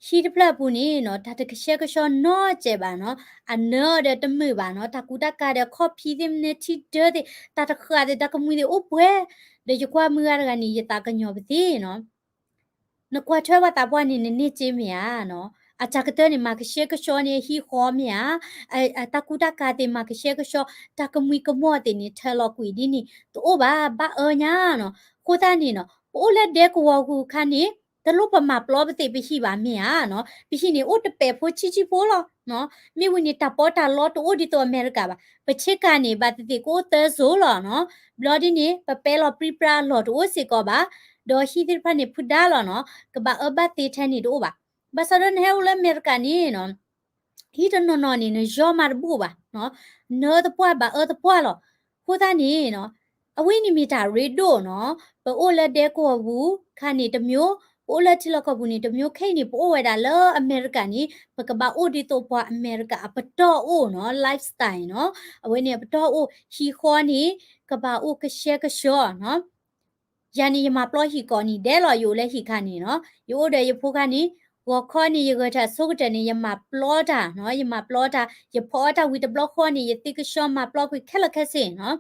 ဟံၣ်တဖျၢၣ်အပူၤန့ၣ်နီၤ တၢ်တကဆှဲကဆှီနီတစဲးဘၣ်နီၤ, အနၢအီၤဒီးတမုာ်ဘၣ်နီၤ, တၢ်ကူတၢ်ကၤဒီးခီၣ်ဖံးသ့ၣ်မနုၤ ထံဒၢသ့ၣ် တၢ်တဃာ်သ့ၣ် တၢ်ကမှံၤသ့ၣ်အိၣ်ပှဲၤ, ဒီးယကွၢ်မုၢ်ဂၤတဂၤန့ၣ် ယသးကညီၤပသ့ၣ်နီၤ. နကွၢ်ထွဲပှၤသးပှၢ်န့ၣ် နန့ၢ်စ့မ့ၢ်ဧါနီၤ, အတၢ်ကတၢၢ်န့ၣ် မၤကဆှဲကဆှီန့ၣ် ဟံၣ်ဃီမ့ၢ်ဧါ, အတၢ်ကူတၢ်ကၤသ့ၣ် မၤကဆှဲကဆှီ, တၢ်ကမှံၤကမီၣ်သ့ၣ်န့ၣ် ထၢလီၤကွံာ်ဒ်န့ၣ် တအိၣ်ဘၣ် ဘၣ်အၢညါနီၤ. အဃိသတးန့ၣ်နီၤ ပအိၣ်လၢဒဲကဝီၤပူၤအခါန့ၣ် တလိၣ်ပမၤပျီပသ့ၣ်ပဟံၣ်ဘၣ်မ့ၢ်ဧါနီၤ, ပဟံၣ်န့ၣ်အိၣ်တပဲာ်ဖိဆံးဆံးဖိလီၤနီၤ. မ့ၢ်ဝံၤန့ၣ် တၢ်ပီးတၢ်လီတအိၣ်ဒ်သိးအမဲရကၤဘၣ်, ပဆ့ကၤန့ၣ် ဘၣ်သ့ၣ်သ့ၣ်ကအိၣ်သၢစိၤလီၤနီၤ. ဘျီဒ်န့ၣ် ပပဲလီၤပြံပြါအလီၢ်တအိၣ်စ့ၢ်ကီးဘၣ်, ဒီးဟံၣ်သ့ၣ်တဖၣ်န့ၣ် ဖုဒါလီၤနီၤ, ကဘၣ်အၢဘၣ်သီထဲန့ၣ်တအိၣ်ဘၣ်. ဘၣ်ဆၣ်ဒီးနဟဲအိၣ်လၢအမဲရကၤန့ၣ်နီၤ ဟံၣ်တနီၤနီၤန့ၣ် နယီမၤတဘူၣ်ဘၣ်, နၢသပှၢ်ဘၣ်အၢသပှၢ်လီၤ. အဃိသတးန့ၣ်နီၤ အဝဲန့ၣ်မ့ၢ်တၢ်ရ့ဒိၣ်နီၤ, ပအိၣ်လၢဒဲကဝီၤပူၤခါန့ၣ်တမျိုး, ပအိၣ်လၢထံလီၢ်ကီၢ်ပူၤန့ၣ်တမျိုး, ခဲအံၤန့ၣ် ပအိၣ်ဝဲဒၣ်လၢအမဲရကၤန့ၣ် ပကဘၣ်အိၣ်ဒ်သိးပှၤအမဲရကၤအပတီၢ်အိၣ်နီၤ, lifestyle နီၤ, အဝဲန့ၣ်အပတီၢ်အိၣ် ဟံၣ်ဃီန့ၣ် ကဘၣ်အိၣ်ကဆှဲကဆှီနီၤ. ယၤန့ၣ် ယမၤပျီဟံၣ်ကိးနံၤဒဲးလီၤ, ယအိၣ်လၢဟံၣ်ခါန့ၣ်နီၤ, ယအိၣ်ဒီးယဖိခါန့ၣ်, ဂီၤခီန့ၣ် ယဂဲၤထၢၣ်အဆိကတၢၢ်န့ၣ် ယမၤပျီတၢ်နီၤ, ယမၤပျီတၢ်, ယဖီအီၣ်တၢ်ဝံၤတဘျီဃီန့ၣ် ယသ့ကဆှီမၤပျီကွံာ်ခဲလၢာ်ခဲဆ့နီၤ.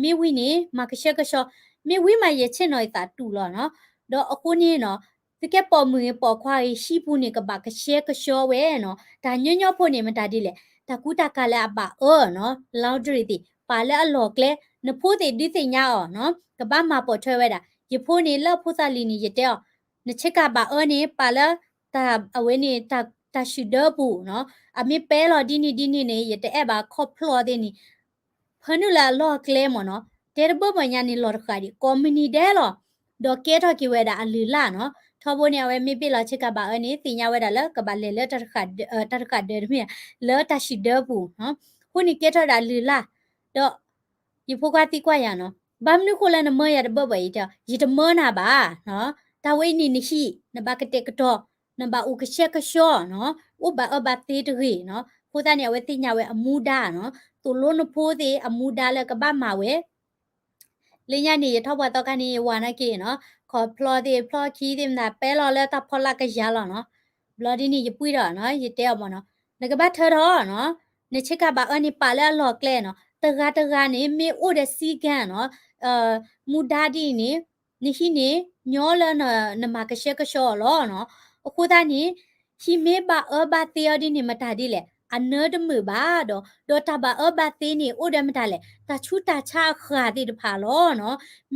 မ့ၢ်ဝံၤန့ၣ် မၤကဆှဲကဆှီ, မ့ၢ်ဝံၤမးယဆ့ၣ်နီၤယသးတူာ်လီၤနီၤ. ဒီးအဃိန့ၣ်နီၤ သုကဲပိာ်မုၣ်ဂ့ၤပိာ်ခွါဂ့ၤ ဟံၣ်ပူၤန့ၣ် ကဘၣ်ကဆှဲကဆှီဝဲနီၤ. တၢ်ညီညီဖိန့ၣ် မတၤဒ်လဲၣ်, တၢ်ကူတၢ်ကၤလၢအဘၣ်အၢနီၤ, laundry သ့ၣ် ပာ်လၢအလီၢ်ကျဲ, နဖိသ့ၣ်ဒုးသ့ၣ်ညါအီၤနီၤ, ကဘၣ်မၤပိာ်ထွဲဝဲဒၣ်. ယဖိန့ၣ် လၢအဖိသၣ်လံၤန့ၣ် ယတဲအီၤ, နဆ့ကၤဘၣ်အၢန့ၣ် ပာ်လၢ တၢ်အဝဲန့ၣ် တၢ် တၢ်ဆူၣ်ဒၢပူၤနီၤ, အမ့ၢ်ပဲလီၤဒ်န့ၣ်ဒ်န့ၣ်န့ၣ် ယတအဲၣ်ဘၣ်ခီဖျိသ့ၣ်န့ၣ် ဖၢနုာ်လၢအလီၢ်အကျဲမ့ၢ်နီၤ, တဲတဘၢၣ်ဘၢၣ်ညါန့ၣ် လီၤတဃာ်ဒံး ကိးမုၢ်နံၤဒဲးလီၤ. ဒီးကဲထီၣ်က့ၤဝဲဒၣ်အလုၢ်အလၢ်နီၤ. ထီဘိန့ၣ် အဝဲမ့ၢ်ဘ့ၣ်လီၤဆ့ကၤဘၣ်အၢန့ၣ် သ့ၣ်ညါဝဲဒၣ်လၢကဘၣ်လဲၤလၢ တၢ်တဃာ်ဒၢတမ့ၢ် လၢတၢ်ဆူၣ်ဒၢပူၤနီၤ. အဃိန့ၣ်ကဲထီၣ်ဒၣ်လုၢ်လၢ်, ဒီး ယဖိခွါသံကွၢ်ယၤနီၤ, ဘၣ်မနုၤဃိလၢနမၢယၤတဘၢၣ်ဘၢၣ်အံၤတဲ, ယတမၢနၤဘၣ်နီၤ. တၢ်ဝဲအံၤန့ၣ်နဟံၣ် နဘၣ်ကတဲာ်ကတီၤ, နဘၣ်အိၣ်ကဆှဲကဆှီနီၤ, အိၣ်ဘၣ်အၢဘၣ်သီတဂ့ၤနီၤ. အဃိသတးန့ၣ် အဝဲသ့ၣ်ညါဝဲအမူဒါနီၤ, သိၣ်လိနဖိသ့ၣ်အမူဒါလၢကဘၣ်မၤဝဲ လၢညါန့ၣ် ယထီၣ်ပှၤသီခါန့ၣ် ယဝၤနာ်က့နီၤ, ခီၣ်ဖျီသ့ၣ်ဖျီခံသ့ၣ်မတၤ ပဲလီၤလၢတၢ်ဖီလာ်ကယၤလီၤနီၤ. ဘျီဒ်န့ၣ် ယပှံၢ်ထီၣ်နီၤ, ယတဲအီၤမ့ၢ်နီၤ, နကဘၣ်ထၢထီၣ်နီၤ, နဆ့ကၤဘၣ်အၢန့ၣ် ပာ်လၢအလီၢ်ကျဲနီၤ, တဂၤတဂၤန့ၣ် မ့ၢ်အိၣ်ဒီးစည်းကမ်းနီၤ, မူဒါဒ်အံၤန့ၣ် နဟံၣ်န့ၣ် ညီလၢနမၤကဆှဲကဆှီအီၤလီၤနီၤ. အဃိသတးန့ၣ် ဟံၣ်မ့ၢ်ဘၣ်အၢဘၣ်သီအီၤဒ်န့ၣ် မတၤဒ်လဲၣ်, အနၢတမုာ်ဘၣ်ဒီး ဒီးတၢ်ဘၣ်အၢဘၣ်သီန့ၣ် အိၣ်ဒီးမတၤလဲၣ်, တၢ်ဆူးတၢ်ဆါအဃၢ်သ့ၣ်တဖၣ်လီၤ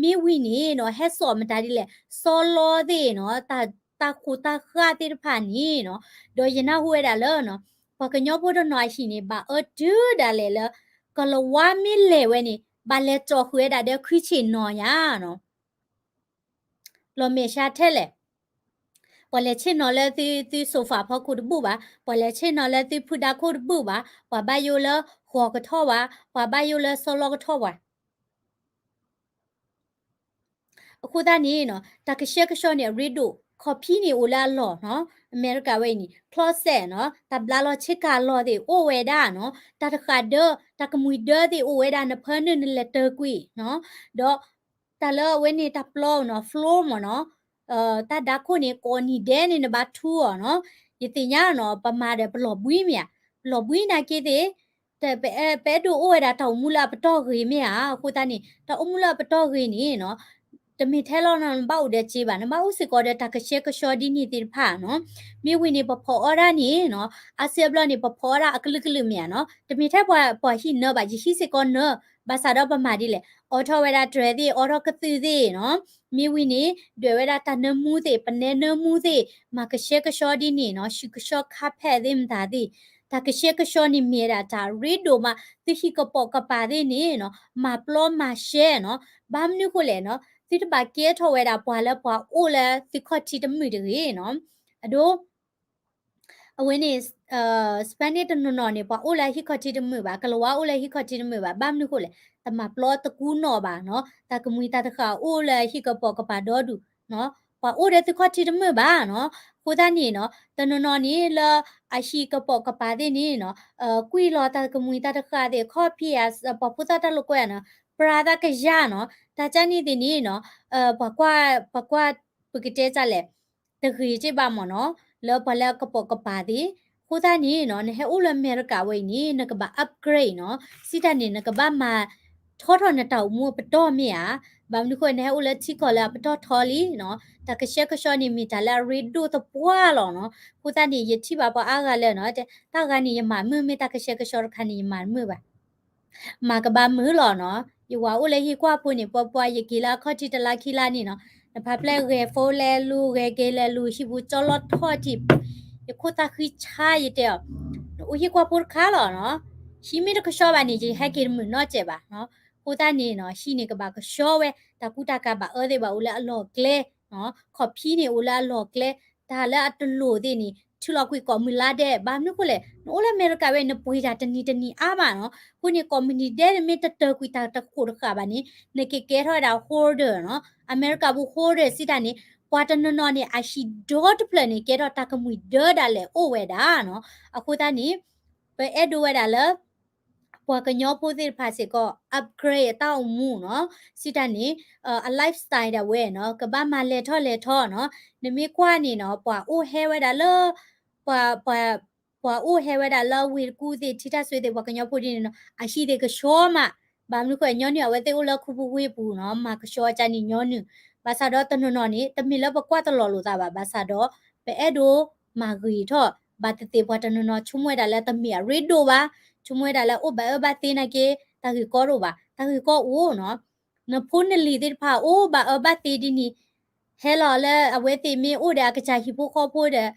နီၤ. မ့ၢ်ဝံၤန့ၣ်နီၤ ဟဲစိာ်မတၤဒ်လဲၣ်, စီလီသ့ၣ်နီၤ, တၢ်ဃိၣ်တၢ်ဃၢသ့ၣ်တဖၣ်န့ၣ်နီၤ. ဒီးယနၢ်ဟူဝဲဒၣ်လၢနီၤ ပှၤကညီဖိတနီၤအဟံၣ်န့ၣ် ဘၣ်အၢတုၤဒၣ်လဲာ်လၢ ကလၤဝါမ့ၢ်လဲၤဝဲန့ၣ် ဘၣ်လဲၤကၠီၣ်ဃုာ်ဝဲဒၣ်ဒီးခွံဆ့ၣ်နီၤယၤနီၤ. လီၤမဲာ်ဆှးထဲလဲၣ်. ပှၤလဲၤဆ့ၣ်နီၤလၢသု သု sofa ဖီခိၣ်တဘူၣ်ဘၣ်, ပှၤလဲၤဆ့ၣ်နီၤလၢသုဖုဒါခိၣ်တဘူၣ်ဘၣ်, ပှၤဘၣ်ယိၣ်လၢဃိးကထီၣ်ဝဲ, ပှၤဘၣ်ယိၣ်လၢစီလီကထီၣ်ဝဲ. အဃိသတးန့ၣ်နီၤ တၢ်ကဆှဲကဆှီန့ၣ်အရ့ဒိၣ်, ခီၣ်ဖံးန့ၣ်အိၣ်လၢအလီၢ်နီၤ, အမဲရကၤဝဲအံၤန့ၣ် closet နီၤ, တၢ်ဘျါလီၤဆ့ကၤလီၤသ့ၣ်အိၣ်ဝဲဒၣ်နီၤ, တၢ်တဃာ်ဒၢ တၢ်ကမှံၤဒၢသ့ၣ်အိၣ်ဝဲဒၣ် နဖၢနုာ်နလဲၤတၢၤကွံာ်နီၤ, ဒီး တၢ်လၢအဝဲန့ၣ်တၢ်ပျီနီၤ floor မ့ၢ်နီၤ, တၢ်ဒါခိၣ်န့ၣ် ကိးနံၤဒဲးန့ၣ် နဘၣ်ထူအီၤနီၤ, ယသ့ၣ်ညါနီၤ ပမၤဒီးပလီၤဘှံးမ့ၢ်ဧါ, ပလီၤဘှံးနာ်က့သ့ၣ် ပအဲၣ်ဒိးအိၣ်ဝဲဒၣ်တၢ်အိၣ်မူလၢအပတီၢ်ဂ့ၤမ့ၢ်ဧါ, အဃိသတးန့ၣ် တၢ်အိၣ်မူလၢအပတီၢ်ဂ့ၤန့ၣ်နီၤ တမ့ၢ်ထဲလီၤနီၤ နဘၣ်အိၣ်ဒီးစ့ဘၣ်, နဘၣ်အိၣ်စ့ၢ်ကီးဒီးတၢ်ကဆှဲကဆှီဒ်န့ၣ်သ့ၣ်တဖၣ်နီၤ. မ့ၢ်ဝံၤန့ၣ် ပဖီၣ်အီၣ်ဒၣ်န့ၣ်နီၤ အါစုအါဘျီန့ၣ် ပဖီၣ်အီၣ်ဒၣ်အကလုာ်ကလုာ်မ့ၢ်ဧါနီၤ, တမ့ၢ်ထဲပှၤဟံၣ်နၢဘၣ်, ယဟံၣ်စ့ၢ်ကီးနၢ, ဘၣ်ဆၣ်ဒီးပမၤဒ်လဲၣ်, အိးထီၣ်ဝဲဒၣ်တြဲၤသ့ၣ် အိးထီၣ်ကသုၣ်သ့ၣ်နီၤ, မ့ၢ်ဝံၤန့ၣ် ဒွဲၣ်ဝဲဒၣ်တၢ်နၢမူသ့ၣ် ပနဲနၢမူသ့ၣ်, မၤကဆှဲကဆှီဒ်န့ၣ်နီၤ, ဆူးကဆှီ carpet သ့ၣ်မတၤသ့ၣ်, တၢ်ကဆှဲကဆှီန့ၣ်မ့ၢ်ဝဲဒၣ်တၢ်ရ့ဒိၣ်မး, သုဟံၣ်ကပိာ်ကပၤသ့ၣ်န့ၣ်နီၤ မၤပျီမၤရှဲနီၤ, ဘၣ်မနုၤဃိလဲၣ်နီၤ, သုတဘၣ်ကဲထီၣ်ဝဲဒၣ်ပှၤလၢပှၤအိၣ်လၢသုခီၣ်ထံးတမုာ်တဂ့ၤနီၤ, အဒိ အဝဲန့ၣ် Spanish တနီၤနီၤန့ၣ် ပှၤအိၣ်လၢဟံၣ်ခီၣ်ထံးတမုာ်ဘၣ်, ကလၤဝါအိၣ်လၢဟံၣ်ခီၣ်ထံးတမုာ်ဘၣ်, ဘၣ်မနုၤဃိလဲၣ်, တမၤပျီတကူနီၣ်ဘၣ်နီၤ, တၢ်ကမှံၤတၢ်တဃာ်အိၣ်လၢဟံၣ်ကပိာ်ကပၤဒီဒူၣ်နီၤ, ပှၤအိၣ်ဒီးသုခီၣ်ထံးတမုာ်ဘၣ်နီၤ, အဃိသတးန့ၣ်နီၤ, တနီၤနီၤန့ၣ်လၢအဟံၣ်ကပိာ်ကပၤသ့ၣ်န့ၣ်နီၤ, ကွံာ်လီၤတၢ်ကမှံၤတၢ်တဃာ်သ့ၣ် ခီၣ်ဖံးဧါ, ပှၤဖိသၣ်တၢ်လိာ်ကွဲနီၤ, ပြၢသးကယၤနီၤ, တၢ်ကၢ်န့ၣ်သ့ၣ်န့ၣ်နီၤ, ပှၤကွၢ် ပှၤကွၢ် ပကတဲတၢ်လဲၣ် တဂ့ၤက့ဘၣ်မ့ၢ်နီၤ, လၢပှၤလၢအကပိာ်ကပၤသ့ၣ်. အဃိသတးန့ၣ်နီၤ နဟဲအိၣ်လၢအမဲရကၤဝဲအံၤန့ၣ် နကဘၣ် upgrade နီၤ. စံးတၢ်န့ၣ် နကဘၣ်မၤထီထီၣ်နတၢ်အိၣ်မူအပတီၢ်မ့ၢ်ဧါ. ဘၣ်မနုၤအဃိ နဟဲအိၣ်လၢထံကီၢ်လၢအပတီၢ်ထီလံနီၤ. တၢ်ကဆှဲကဆှီန့ၣ် မ့ၢ်တၢ်လၢအရ့ဒိၣ်သပှၢ်လီၤနီၤ. အဃိသတးန့ၣ် ယထံၣ်ဘၣ်ပှၤအါဂၤလၢနီၤ တၢ်ဂၤန့ၣ် ယမၤမုာ် မ့ၢ်တၢ်ကဆှဲကဆှီတခါန့ၣ် ယမၤတမုာ်ဘၣ် မၤကဘၣ်မုာ်လီၤနီၤ. ယဝၤအိၣ်လၢဟံၣ်ကွၢ်ဖိန့ၣ် ပှၤပှၤယက့ၤလၢအခီၣ်ထံးတလါခံလါန့ၣ်နီၤ, နဖးဖျဲၣ်ဂဲၤဖိလဲၤလူၤ ဂဲၤက့ၤလဲၤလူၤ ဟံၣ်ပူၤကၠီလီထီၣ်ထံး, ယခိၣ်သၣ်ဃံဆါယတဲအီၤ, နအိၣ်ဟံၣ်ကွၢ်ဖိတခါလီၤနီၤ, ဟံၣ်မ့ၢ်တကဆှီဘၣ်န့ၣ် ယဟဲက့ၤတမုာ်နီတစဲးဘၣ်နီၤ. အဃိသတးန့ၣ်နီၤ ဟံၣ်န့ၣ်ကဘၣ်ကဆှီဝဲ တၢ်ကူတၢ်ကၤဘၣ်အၢသ့ၣ်ဘၣ်အိၣ်လၢအလီၢ်ကျဲနီၤ, ခီၣ်ဖံးန့ၣ်အိၣ်လၢအလီၢ်ကျဲ, တၢ်လၢအတလိၣ်သ့ၣ်န့ၣ် ထုးလီၤကွံာ်ကိးမုၢ်လါဒဲး, ဘၣ်မနုၤအဃိလဲၣ် နအိၣ်လၢအမဲရကၤဝဲ နပှ့ၤတၢ်တနံၤတနံၤအါမးနီၤ. အဃိန့ၣ် ကိးမုၢ်နံၤဒဲး နမ့ၢ်တတၢၢ်ကွံာ်တၢ်တဃိးတဃာ်ဘၣ်န့ၣ် နကကဲထီၣ်ဝဲဒၣ် hoarder နီၤ. အမဲရကၤဖိ hoarder စံးတၢ်န့ၣ် ပှၤတနီၤနီၤန့ၣ် အဟံၣ်ဒီတဖျၢၣ်န့ၣ် ကဲထီၣ်တၢ်ကမှံၤဒၢဒၣ်လဲာ်အိၣ်ဝဲဒၣ်နီၤ. အဃိသတးန့ၣ် ပအဲၣ်ဒိးဝဲဒၣ်လၢ ပှၤကညီဖိသ့ၣ်တဖၣ်စ့ၢ်ကီး upgrade အတၢ်အိၣ်မူနီၤ. စံးတၢ်န့ၣ် အ lifestyle ဒၣ်ဝဲနီၤ ကဘၣ်မၤလဲၤထီၣ်လဲၤထီနီၤ. နမ့ၢ်ကွၢ်န့ၣ်နီၤ ပှၤအိၣ်ဟဲဝဲဒၣ်လၢ ပှၤ ပှၤ ပှၤအိၣ်ဟဲဝဲဒၣ်လၢဝ့ၢ်တကူၣ်သ့ၣ် ထံတၢ်စွ့သ့ၣ် ပှၤကညီဖိဒ်န့ၣ်နီၤ အဟံၣ်သ့ၣ်ကဆှီမး. ဘၣ်မနုၤဃိ ညီနုၢ်အဝဲသ့ၣ်အိၣ်လၢခူပူၤဝ့ၢ်ပူၤနီၤ မၤကဆှီအကၢ်န့ၣ်ညီနုၢ်. ဘၣ်ဆၣ်ဒီးတနီၤနီၤန့ၣ် တမ့ၢ်လၢပကွၢ်တလီၤလိာ်သးဘၣ်, ဘၣ်ဆၣ်ဒီး ပအဲၣ်ဒိးမၤဂ့ၤထီၣ်, ဘၣ်သ့ၣ်သ့ၣ်ပှၤတနီၤနီၤ ဆိကမိၣ်ဝဲဒၣ်လၢတမ့ၢ်အရ့ဒိၣ်ဘၣ်, ဆိကမိၣ်ဝဲဒၣ်လၢအိၣ်ဘၣ်အၢဘၣ်သီနာ်က့ တၢ်ဂ့ၢ်ကီတအိၣ်ဘၣ်, တၢ်ဂ့ၢ်ကီအိၣ်နီၤ. နဖိနလံၤသ့ၣ်တဖၣ် အိၣ်ဘၣ်အၢဘၣ်သီဒ်န့ၣ် ဟဲလီၤလၢအဝဲသ့ၣ်မ့ၢ်အိၣ်ဒီးအကစၢ်ဟံၣ်ဖိဃီဖိဒီး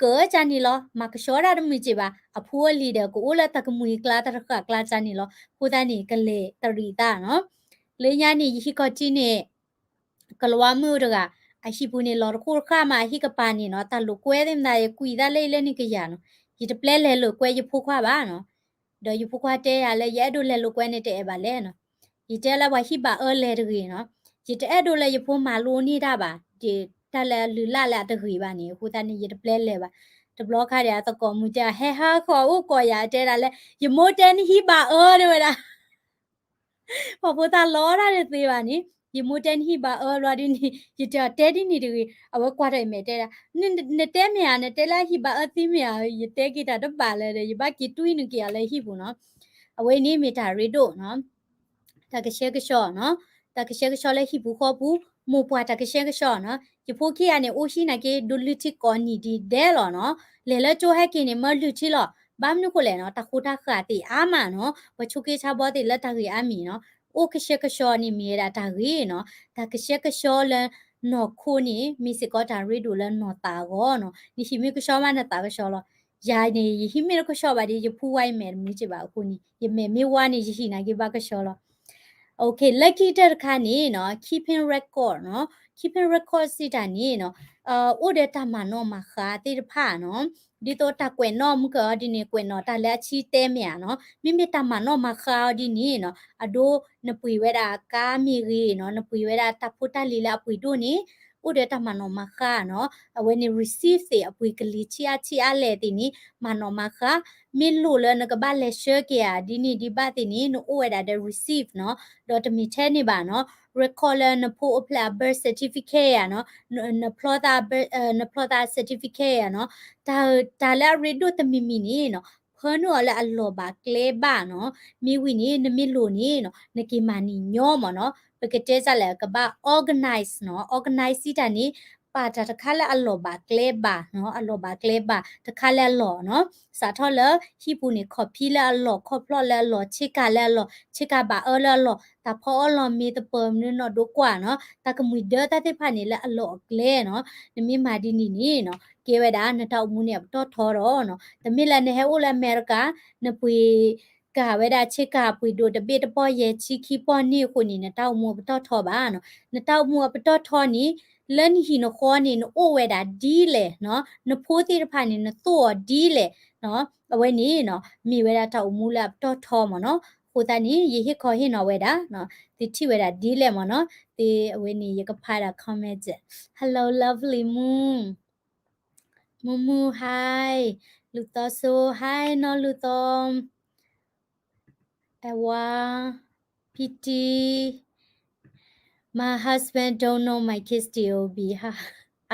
ကၢၢ်ကၢ်န့ၣ်လီၤ. မၤကဆှီတၢ်တမုာ်က့ဘၣ်. အဖိအလံၤဒီး ကအိၣ်လၢတၢ်ကမှံၤကျါ တၢ်တဃာ်ကျါကၢ်န့ၣ်လီၤ. အဃိသတးန့ၣ် ကလဲၤတရံးသးနီၤ. လၢညါန့ၣ် ယဟံၣ်ခီၣ်ထံးန့ၣ် ကလၤဝါမုၣ်တဂၤ အဟံၣ်ပူၤန့ၣ် လီၤတဃိတဃာ်မး အဟံၣ်ကပၤန့ၣ်နီၤ တၢ်လိာ်ကွဲသ့ၣ်မတၤ ယကွံာ်သးလၢအံၤလၢန့ၣ်ကယၤနီၤ. ယတပျဲလဲၤလိာ်ကွဲယဖိခွါဘၣ်နီၤ. ဒီးယဖိခွါတဲယၤလၢ ယအဲၣ်ဒိးလဲၤလိာ်ကွဲန့ၣ် တအဲၣ်ဘၣ်လဲၣ်နီၤ. ယတဲလၢပှၤဟံၣ်ဘၣ်အၢလဲၤတဂ့ၤနီၤ. ယတအဲၣ်ဒိးလၢယဖိမၤလိန့ၢ်တၢ်ဘၣ်, ယတၢ်လၢအလုၢ်လၢ်လၢအတဂ့ၤဘၣ်န့ၣ် အဃိသတးန့ၣ် ယတပျဲလဲၤဘၣ်. တဘျီခါဒီး အသကိးမုၣ်တဲ ဟဲဟးဃီၤအိၣ်ကိးယၤ တဲဒၣ်လၢ ယမိၢ်တဲနဟံၣ်ဘၣ်အၢ တဲဝဲဒၣ် ပှၤဖိသၣ်လီတၢ်တသ့ဘၣ်န့ၣ် ယမိၢ်တဲနဟံၣ်ဘၣ်အၢဘျီဒ်န့ၣ် ယတဲအီၤတဲဒ်န့ၣ်တဂ့ၤ, အဝဲကွၢ်ထီၣ်အမဲာ်တဲဒၣ် နတဲမ့ၢ်ဧါ, နတဲလၢအဟံၣ်ဘၣ်အၢသ့မ့ၢ်ဧါ, ယတဲက့ၤတၢ်တဘၣ်လၢၤဒီး ယဘၣ်က့ၤတွံၢ်နုာ်က့ၤအီၤလၢဟံၣ်ပူၤနီၤ. အဝဲန့ၣ်မ့ၢ်တၢ်ရ့ဒိၣ်နီၤ. တၢ်ကဆှဲကဆှီနီၤ, တၢ်ကဆှဲကဆှီလၢဟံၣ်ပူၤဃီပူၤ, မိၢ်ပှၢ်တၢ်ကဆှဲကဆှီနီၤ. ယဖိခံဂၤန့ၣ် အိၣ်ဟံၣ်နာ်က့ ဒိးလုၢ်ထံကိးနံၣ်ဒံးဒဲးလီၤနီၤ. လဲၤလၢကၠိဟဲက့ၤန့ၣ် မၢလုၢ်ထံလီၤ. ဘၣ်မနုၤဃိလဲၣ်နီၤ, တၢ်ဃိတၢ်ဃာ်သ့ၣ်အါမးနီၤ, ပှၤဆိးက့ဆါဘီသ့ၣ်လၢတၢ်ဂ့ၢ်အါမံၤနီၤ. အိၣ်ကဆှဲကဆှီန့ၣ်မ့ၢ်ဝဲဒၣ်တၢ်ဂ့ၤနီၤ. တၢ်ကဆှဲကဆှီလၢနီၢ်ခိန့ၣ် မ့ၢ်စ့ၢ်ကီးတၢ်ရ့ဒိၣ်လၢနီၢ်သးအဂီၢ်နီၤ. နဟံၣ်မ့ၢ်ကဆှီမး နသးကဆှီလီၤ. ယၤန့ၣ် ယဟံၣ်မ့ၢ်တကဆှီဘၣ်ဒီး ယဖူဝါယမဲာ်တမုာ်က့ဘၣ်အဃိန့ၣ် ယမဲာ်မ့ၢ်ဝါန့ၣ် ယဟံၣ်နာ်က့ဘၣ်ကဆှီလီၤ. လၢခံကတၢၢ်တခါန့ၣ်နီၤ keeping record နီၤ. keeping record စံးတၢ်န့ၣ်နီၤ အိၣ်ဒီးတၢ်မၤနီၣ်မၤဃါသ့ၣ်တဖၣ်နီၤ. ဒ်သိးတၢ်ကွဲးနီၣ်မုၢ်ကီၢ်အီၤဒ်န့ၣ် ကွဲးနီၣ်တၢ်လၢအဆံတဲမ့ၢ်ဧါနီၤ. မ့မ့ၢ်တၢ်မၤနီၣ်မၤဃါအီၤဒ်န့ၣ်နီၤ အဒိ နပှ့ၤဝဲဒၣ်ကါမ့ၢ်ဂ့ၤနီၤ, နပှ့ၤဝဲဒၣ်တၢ်ဖိတၢ်လံၤလၢအပှ့ၤဒိၣ်န့ၣ် အိၣ်ဒီးတၢ်မၤနီၣ်မၤဃါနီၤ. အဝဲန့ၣ် receipt သ့ၣ်အပှ့ၤကလံၤဆံးအါဆံးအါလဲၣ်သ့ၣ်န့ၣ် မၤနီၣ်မၤဃါ. မ့ၢ်လိၣ်လၢနကဘၣ်လဲၤဆှၢက့ၤဧါဒ်န့ၣ်ဒ်ဘၣ်သ့ၣ်န့ၣ် နအိၣ်ဝဲဒၣ်ဒီး receipt နီၤ. ဒီးတမ့ၢ်ထဲန့ၣ်ဘၣ်နီၤ record လၢနဖိအိၣ်ဖျဲၣ်အ birth certificate ဧါနီၤ, နဖျီသး birth နဖျီသး certificate ဧါနီၤ. တၢ် တၢ်လၢအရ့ဒိၣ်တမံၤမံၤန့ၣ်နီၤ ဖၢနုာ်အီၤလၢအလီၢ်ဘၣ်ကျဲဘၣ်နီၤ. မ့ၢ်ဝံၤန့ၣ် နမ့ၢ်လိၣ်န့ၣ်နီၤ နက့ၤမၤန့ၢ်ညီမ့ၢ်နီၤ. ပကတဲစ့ၢ်လၢကဘၣ် organize နီၤ. organize စံးတၢ်န့ၣ် ပာ်တၢ်တခါလၢအလီၢ်ဘၣ်ကျဲဘၣ်နီၤ, အလီၢ်ဘၣ်ကျဲဘၣ်တခါလၢအလီၢ်နီၤ. စးထီၣ်လၢဟံၣ်ပူၤန့ၣ် ခီၣ်ဖံးလၢအလီၢ်, ခီၣ်ဖျီၣ်လၢအလီၢ်, ဆ့ကၤလၢအလီၢ်, ဆ့ကၤဘၣ်အၢလၢအလီၢ်, တၢ်ဖီအီၣ်လီၢ်မ့ၢ်သပၢၤမနုၤနီၢ်ဒိကွၢ်နီၤ, တၢ်ကမှံၤဒၢတၢ်သ့ၣ်တဖၣ်န့ၣ်လၢအလီၢ်အကျဲနီၤ. နမ့ၢ်မၤဒ်န့ၣ်န့ၣ်နီၤ ကဲဝဲဒၣ်နတၢ်အိၣ်မူန့ၣ်အပတီၢ်ထီဒီးနီၤ. တမ့ၢ်လၢနဟဲအိၣ်လၢအမဲရကၤ နပှ့ၤ ကၤဝဲဒၣ်ဆ့ကၤပှ့ၤဒိၣ်တဘ့ၣ်တပီၢ်ယဲၢ်ဆံခံပီၢ်န့ၣ်အဃိန့ၣ် နတၢ်အိၣ်မူအပတီၢ်ထီဘၣ်နီၤ. နတၢ်အိၣ်မူအပတီၢ်ထီန့ၣ် လၢနဟံၣ်နဃီန့ၣ် နအိၣ်ဝဲဒၣ်ဒ်လဲၣ်နီၤ, နဖိသ့ၣ်တဖၣ်န့ၣ် နသိၣ်အီၤဒ်လဲၣ်နီၤ. အဝဲန့ၣ်နီၤ မ့ၢ်ဝဲဒၣ်တၢ်အိၣ်မူလၢအပတီၢ်ထီမ့ၢ်နီၤ. အဃိသတးန့ၣ် ယဟ့ၣ်ခီဟ့ၣ်နီၤဝဲဒၣ်နီၤ, သုထံၣ်ဝဲဒၣ်ဒ်လဲၣ်မ့ၢ်နီၤ. သုအဝဲန့ၣ် ယကဖးဒၣ် comment စဲး. Hello lovely moon. မူမူ hi, လူၢ်သီစိ hi နီၢ်လူၢ်သီ, အဝါ, ဖံတံ, my husband don't know my kids T O B ဟါ,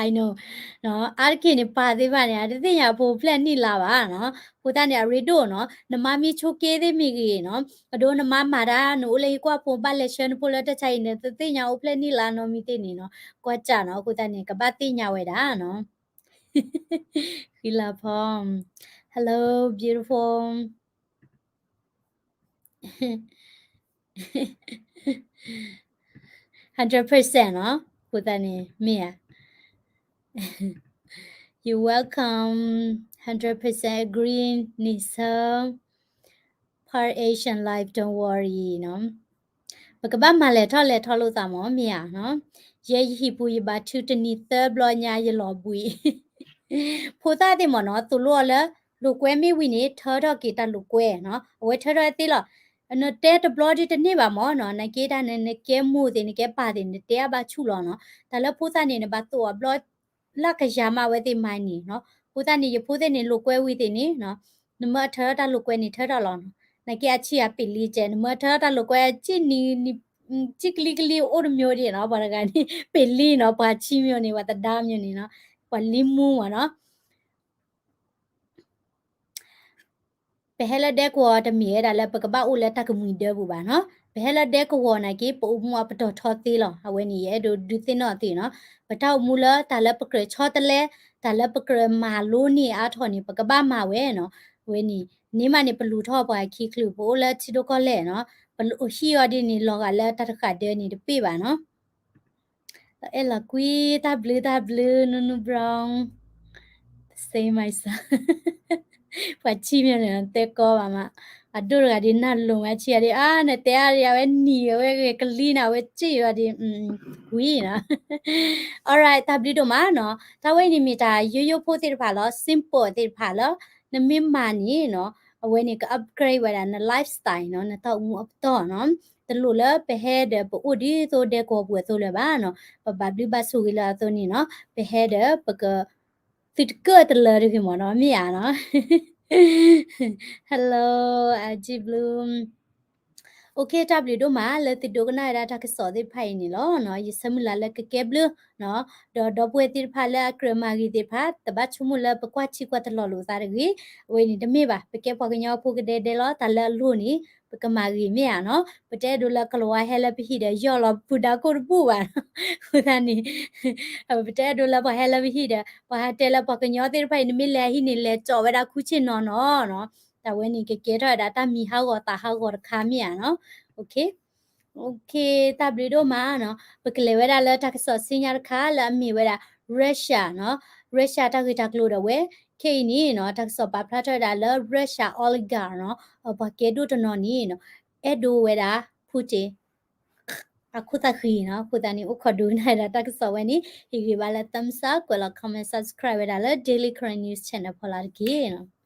I know နီၤ, အါတက့ၢ်န့ၣ် ပၢ်သ့ၣ်တဖၣ်န့ၣ် အတသ့ၣ်ညါအဖိဖျဲၣ်နံၣ်လါဘၣ်နီၤ. အဃိသတးန့ၣ် အရ့ဒိၣ်နီၤ, နမါမ့ၢ်ဆိက့သ့ၣ်မ့ၢ်ဂ့ၤနီၤ, အဒိနမါမၤတၢ် နအိၣ်လၢဟံၣ်ကွၢ်ဖိ ဘၣ်လဲၤဆှၢနဖိလၢတၢ်ဆါအံၤ နတသ့ၣ်ညါအိၣ်ဖျဲၣ်နံၣ်လါနီတမံၤသ့ၣ်န့ၣ်နီၤ, ကွၢ်စၢ်နီၤ. အဃိသတးန့ၣ် ကဘၣ်သ့ၣ်ညါဝဲဒၣ်နီၤ. ဃံလၤဖီ, hello beautiful. Hundred percent နီၤ, အဃိသတးန့ၣ် မ့ၢ်ဧါ. You're welcome. Hundred percent agree န့ၣ်ဆၢ Part Asian life, don't worry နီၤ. ပကဘၣ်မၤလဲၤထီၣ်လဲၤထီၣ်လိာ်သးမ့ၢ်မ့ၢ်ဧါနီၤ. ယဲယဟံၣ်ပူၤယဘါထုတနံၤသၢဘျီညါယလီၤဘှံး ဖိသၣ်သ့ၣ်မ့ၢ်နီၤ, သိၣ်လိအီၤလၢ လိာ်ကွဲမ့ၢ်ဝံၤန့ၣ် ထၢထီၣ်က့ၤတၢ်လိာ်ကွဲနီၤ, အဝဲထၢထီၣ်သ့လီၤ. နတဲတဘျီဒ်တန့ၢ်ဘၣ်မ့ၢ်နီၤ, နာ်က့တၢ်န့ၣ် နကဲမိၢ်သ့ၣ် နကဲပၢ်သ့ၣ် နတဲအါဘၣ်ဆူၣ်လီၤနီၤ. တၢ်လၢဖိသၣ်န့ၣ် နဘၣ်သိၣ်အီၤဘျီ လၢကယၤမးအဝဲသ့ၣ်မၤန့ၣ်နီၤ. အဃိသတးန့ၣ် ယဖိသ့ၣ်န့ၣ် လိာ်ကွဲဝံၤသ့ၣ်န့ၣ်နီၤ, နမ့ၢ်အထၢထီၣ်တၢ်လိာ်ကွဲန့ၣ် ထၢထီၣ်လီၤနီၤ. နာ်က့အဆံၣ်အပ့ၤလံကဲ နမ့ၢ်အထၢထီၣ်တၢ်လိာ်ကွဲ စံၣ်နံၤ စံၣ်ကလံကလံအိၣ်တမျိုးဒ်နီၤ, ပှၤတဂၤန့ၣ် ပ့ၤလံနီၤ, ပှၤဆံမျိုးန့ၣ် ပှၤသဒါမျိုးန့ၣ်နီၤ, ပှၤလံမူမ့ၢ်နီၤ. ပဟဲလၢဒဲကဝီၤတမ့ၢ်ဝဲဒၣ်လၢပကဘၣ်အိၣ်လၢတၢ်ကမှံၤဒၢပူၤဘၣ်နီၤ. ပဟဲလၢဒဲကဝီၤနာ်က့ ပအိၣ်မူအပတီၢ်ထီသ့လီၤ. အဝဲန့ၣ် ယအဲၣ်ဒိးဒုးသ့ၣ်နီၣ်သုနီၤ. ပတၢ်အိၣ်မူလၢတၢ်လၢပကြၢးဆီတလဲ, တၢ်လၢပကြၢးမၤလိန့ၢ်အါထီၣ်န့ၣ် ပကဘၣ်မၤဝဲနီၤ. အဝဲန့ၣ် န့ၢ်မးန့ၣ် ပလူၤထီၣ်ပှၤခံချုး ပအိၣ်လၢထံဒိၣ်ကီၢ်လဲၢ်နီၤ. ပဟံၣ်အီၤဒ်န့ၣ် လီၤဂာ်လၢတၢ်တဃာ်ဒၢန့ၣ်တပ့ၢ်ဘၣ်နီၤ. အဲၣ်လီၤကွံ တၢ်ဘျုးတၢ်ဘျုး နူနူ brown, same myself. ပှၤဆံမ့ၢ်န့ၣ် တဲကီဘၣ်မး, အဒိၣ်တဂၤဒ်နၢ်လိၤမး ဆံဂၤဒ် အါ နတဲအါဒ် အဝဲနံၤဝဲဂ့ၤကလံနၤ အဝဲစ့ၢ်ဝဲဒ် ကွံနီၤ. Alright, တၢ်ဘျုးဒိၣ်မးနီၤ. တၢ်ဝဲအံၤန့ၣ်မ့ၢ်တၢ်ယိယိဖိသ့ၣ်တဖၣ်လီၤ, simple သ့ၣ်တဖၣ်လၢ နမ့ၢ်မၤန့ၣ်နီၤ, အဝဲန့ၣ်က upgrade ဝဲဒၣ်န lifestyle နီၤ, နတၢ်အိၣ်မူအပတီၢ်နီၤ. တလိၣ်လၢပဟဲဒီးပအိၣ်ဒ်သိးဒဲကဝီၤပူၤအသိးလၢၤဘၣ်နီၤ, ပဘၣ်ဘျုးဘၣ်ဆိၣ်ဂ့ၤလၢအသိးန့ၣ်နီၤ, ပဟဲဒီးပက သုတကၢၢ်တလၢတဂ့ၤမ့ၢ်နီၤ, မ့ၢ်ဧါနီၤ. Hello, Aji Blue. Okay, တၢ်ဘျုးဒိၣ်မးလၢသုဒိကနၣ်ဝဲဒၣ်တၢ်ကစီၣ်သ့ၣ်တဖၣ်အံၤန့ၣ်လီၤနီၤ. ယဆၢမုၢ်လၢ်လၢကကဲဘျုးနီၤ, ဒီးဒီပုၢ်ဝဲၢ်သ့ၣ်တဖၣ်လၢအကြၢးမၤဂ့ၤသ့ၣ်တဖၣ် တဘၣ်ဆိကမိၣ်လၢပကွၢ်ထံကွၢ်တလီၤလိာ်သးတဂ့ၤ. အဝဲန့ၣ်တမ့ၢ်ဘၣ်, ပကဲပှၤကညီဖိကဒဲဒဲလီၤ, တၢ်လၢအလိၣ်န့ၣ် ပကမၤဂ့ၤမ့ၢ်ဧါနီၤ. ပတအဲၣ်ဒိးလၢကလၤဝါဟဲလၢပဟံၣ်ဒီး ယီၢ်လီၤပူၤဒါကိၣ်တဘူၣ်ဘၣ်နီၤ. အဃိသတးန့ၣ် ပတအဲၣ်ဒိးလၢပှၤဟဲလၢပဟံၣ်ဒီး ပှၤဟးတဲလၢပှၤကညီသ့ၣ်တဖၣ်အံၤ နမ့ၢ်လဲၤဟံၣ်န့ၣ် လဲၤကၠီးဝဲဒၣ်ခူၣ်ဆ့ၣ်နီၤနီၤနီၤ. တၢ်ဝဲန့ၣ်ကကဲထီၣ်ဝဲဒၣ်တၢ်မံၤဟးဂီၤသးဟးဂီၤတခါမ့ၢ်ဧါနီၤ. Okay, okay, တၢ်ဘျုးဒိၣ်မးနီၤ. ပကလဲၤဝဲဒၣ်လၢတၢ်ကစီၣ်ဆူညါတခါလၢအမ့ၢ်ဝဲဒၣ် Russia နီၤ, Russia တၢ်ဂ့ၢ်တၢ်ကျိၤဒီးဝဲ, ခဲအံၤန့ၣ်နီၤ တၢ်ကစီၣ်ပာ်ဖျါထီၣ်ဝဲဒၣ်လၢ Russia oligarch နီၤ, ပှၤကဲဒိၣ်တနီၤန့ၣ်နီၤ အဲၣ်ဒိးဝဲဒၣ် Putin အခိၣ်သၣ်ဃံနီၤ. အဃိသတးန့ၣ် အိၣ်ခိးဒိကနၣ်ဝဲဒၣ်တၢ်ကစီၣ်ဝဲန့ၣ် ဟ့ၣ်ဂံၢ်ဘါလၢ thumbs up, ကွဲးလီၤ comment, subscribe ဝဲဒၣ်လၢ Daily Karen News Channel ဖီလာ်တက့ၢ်နီၤ.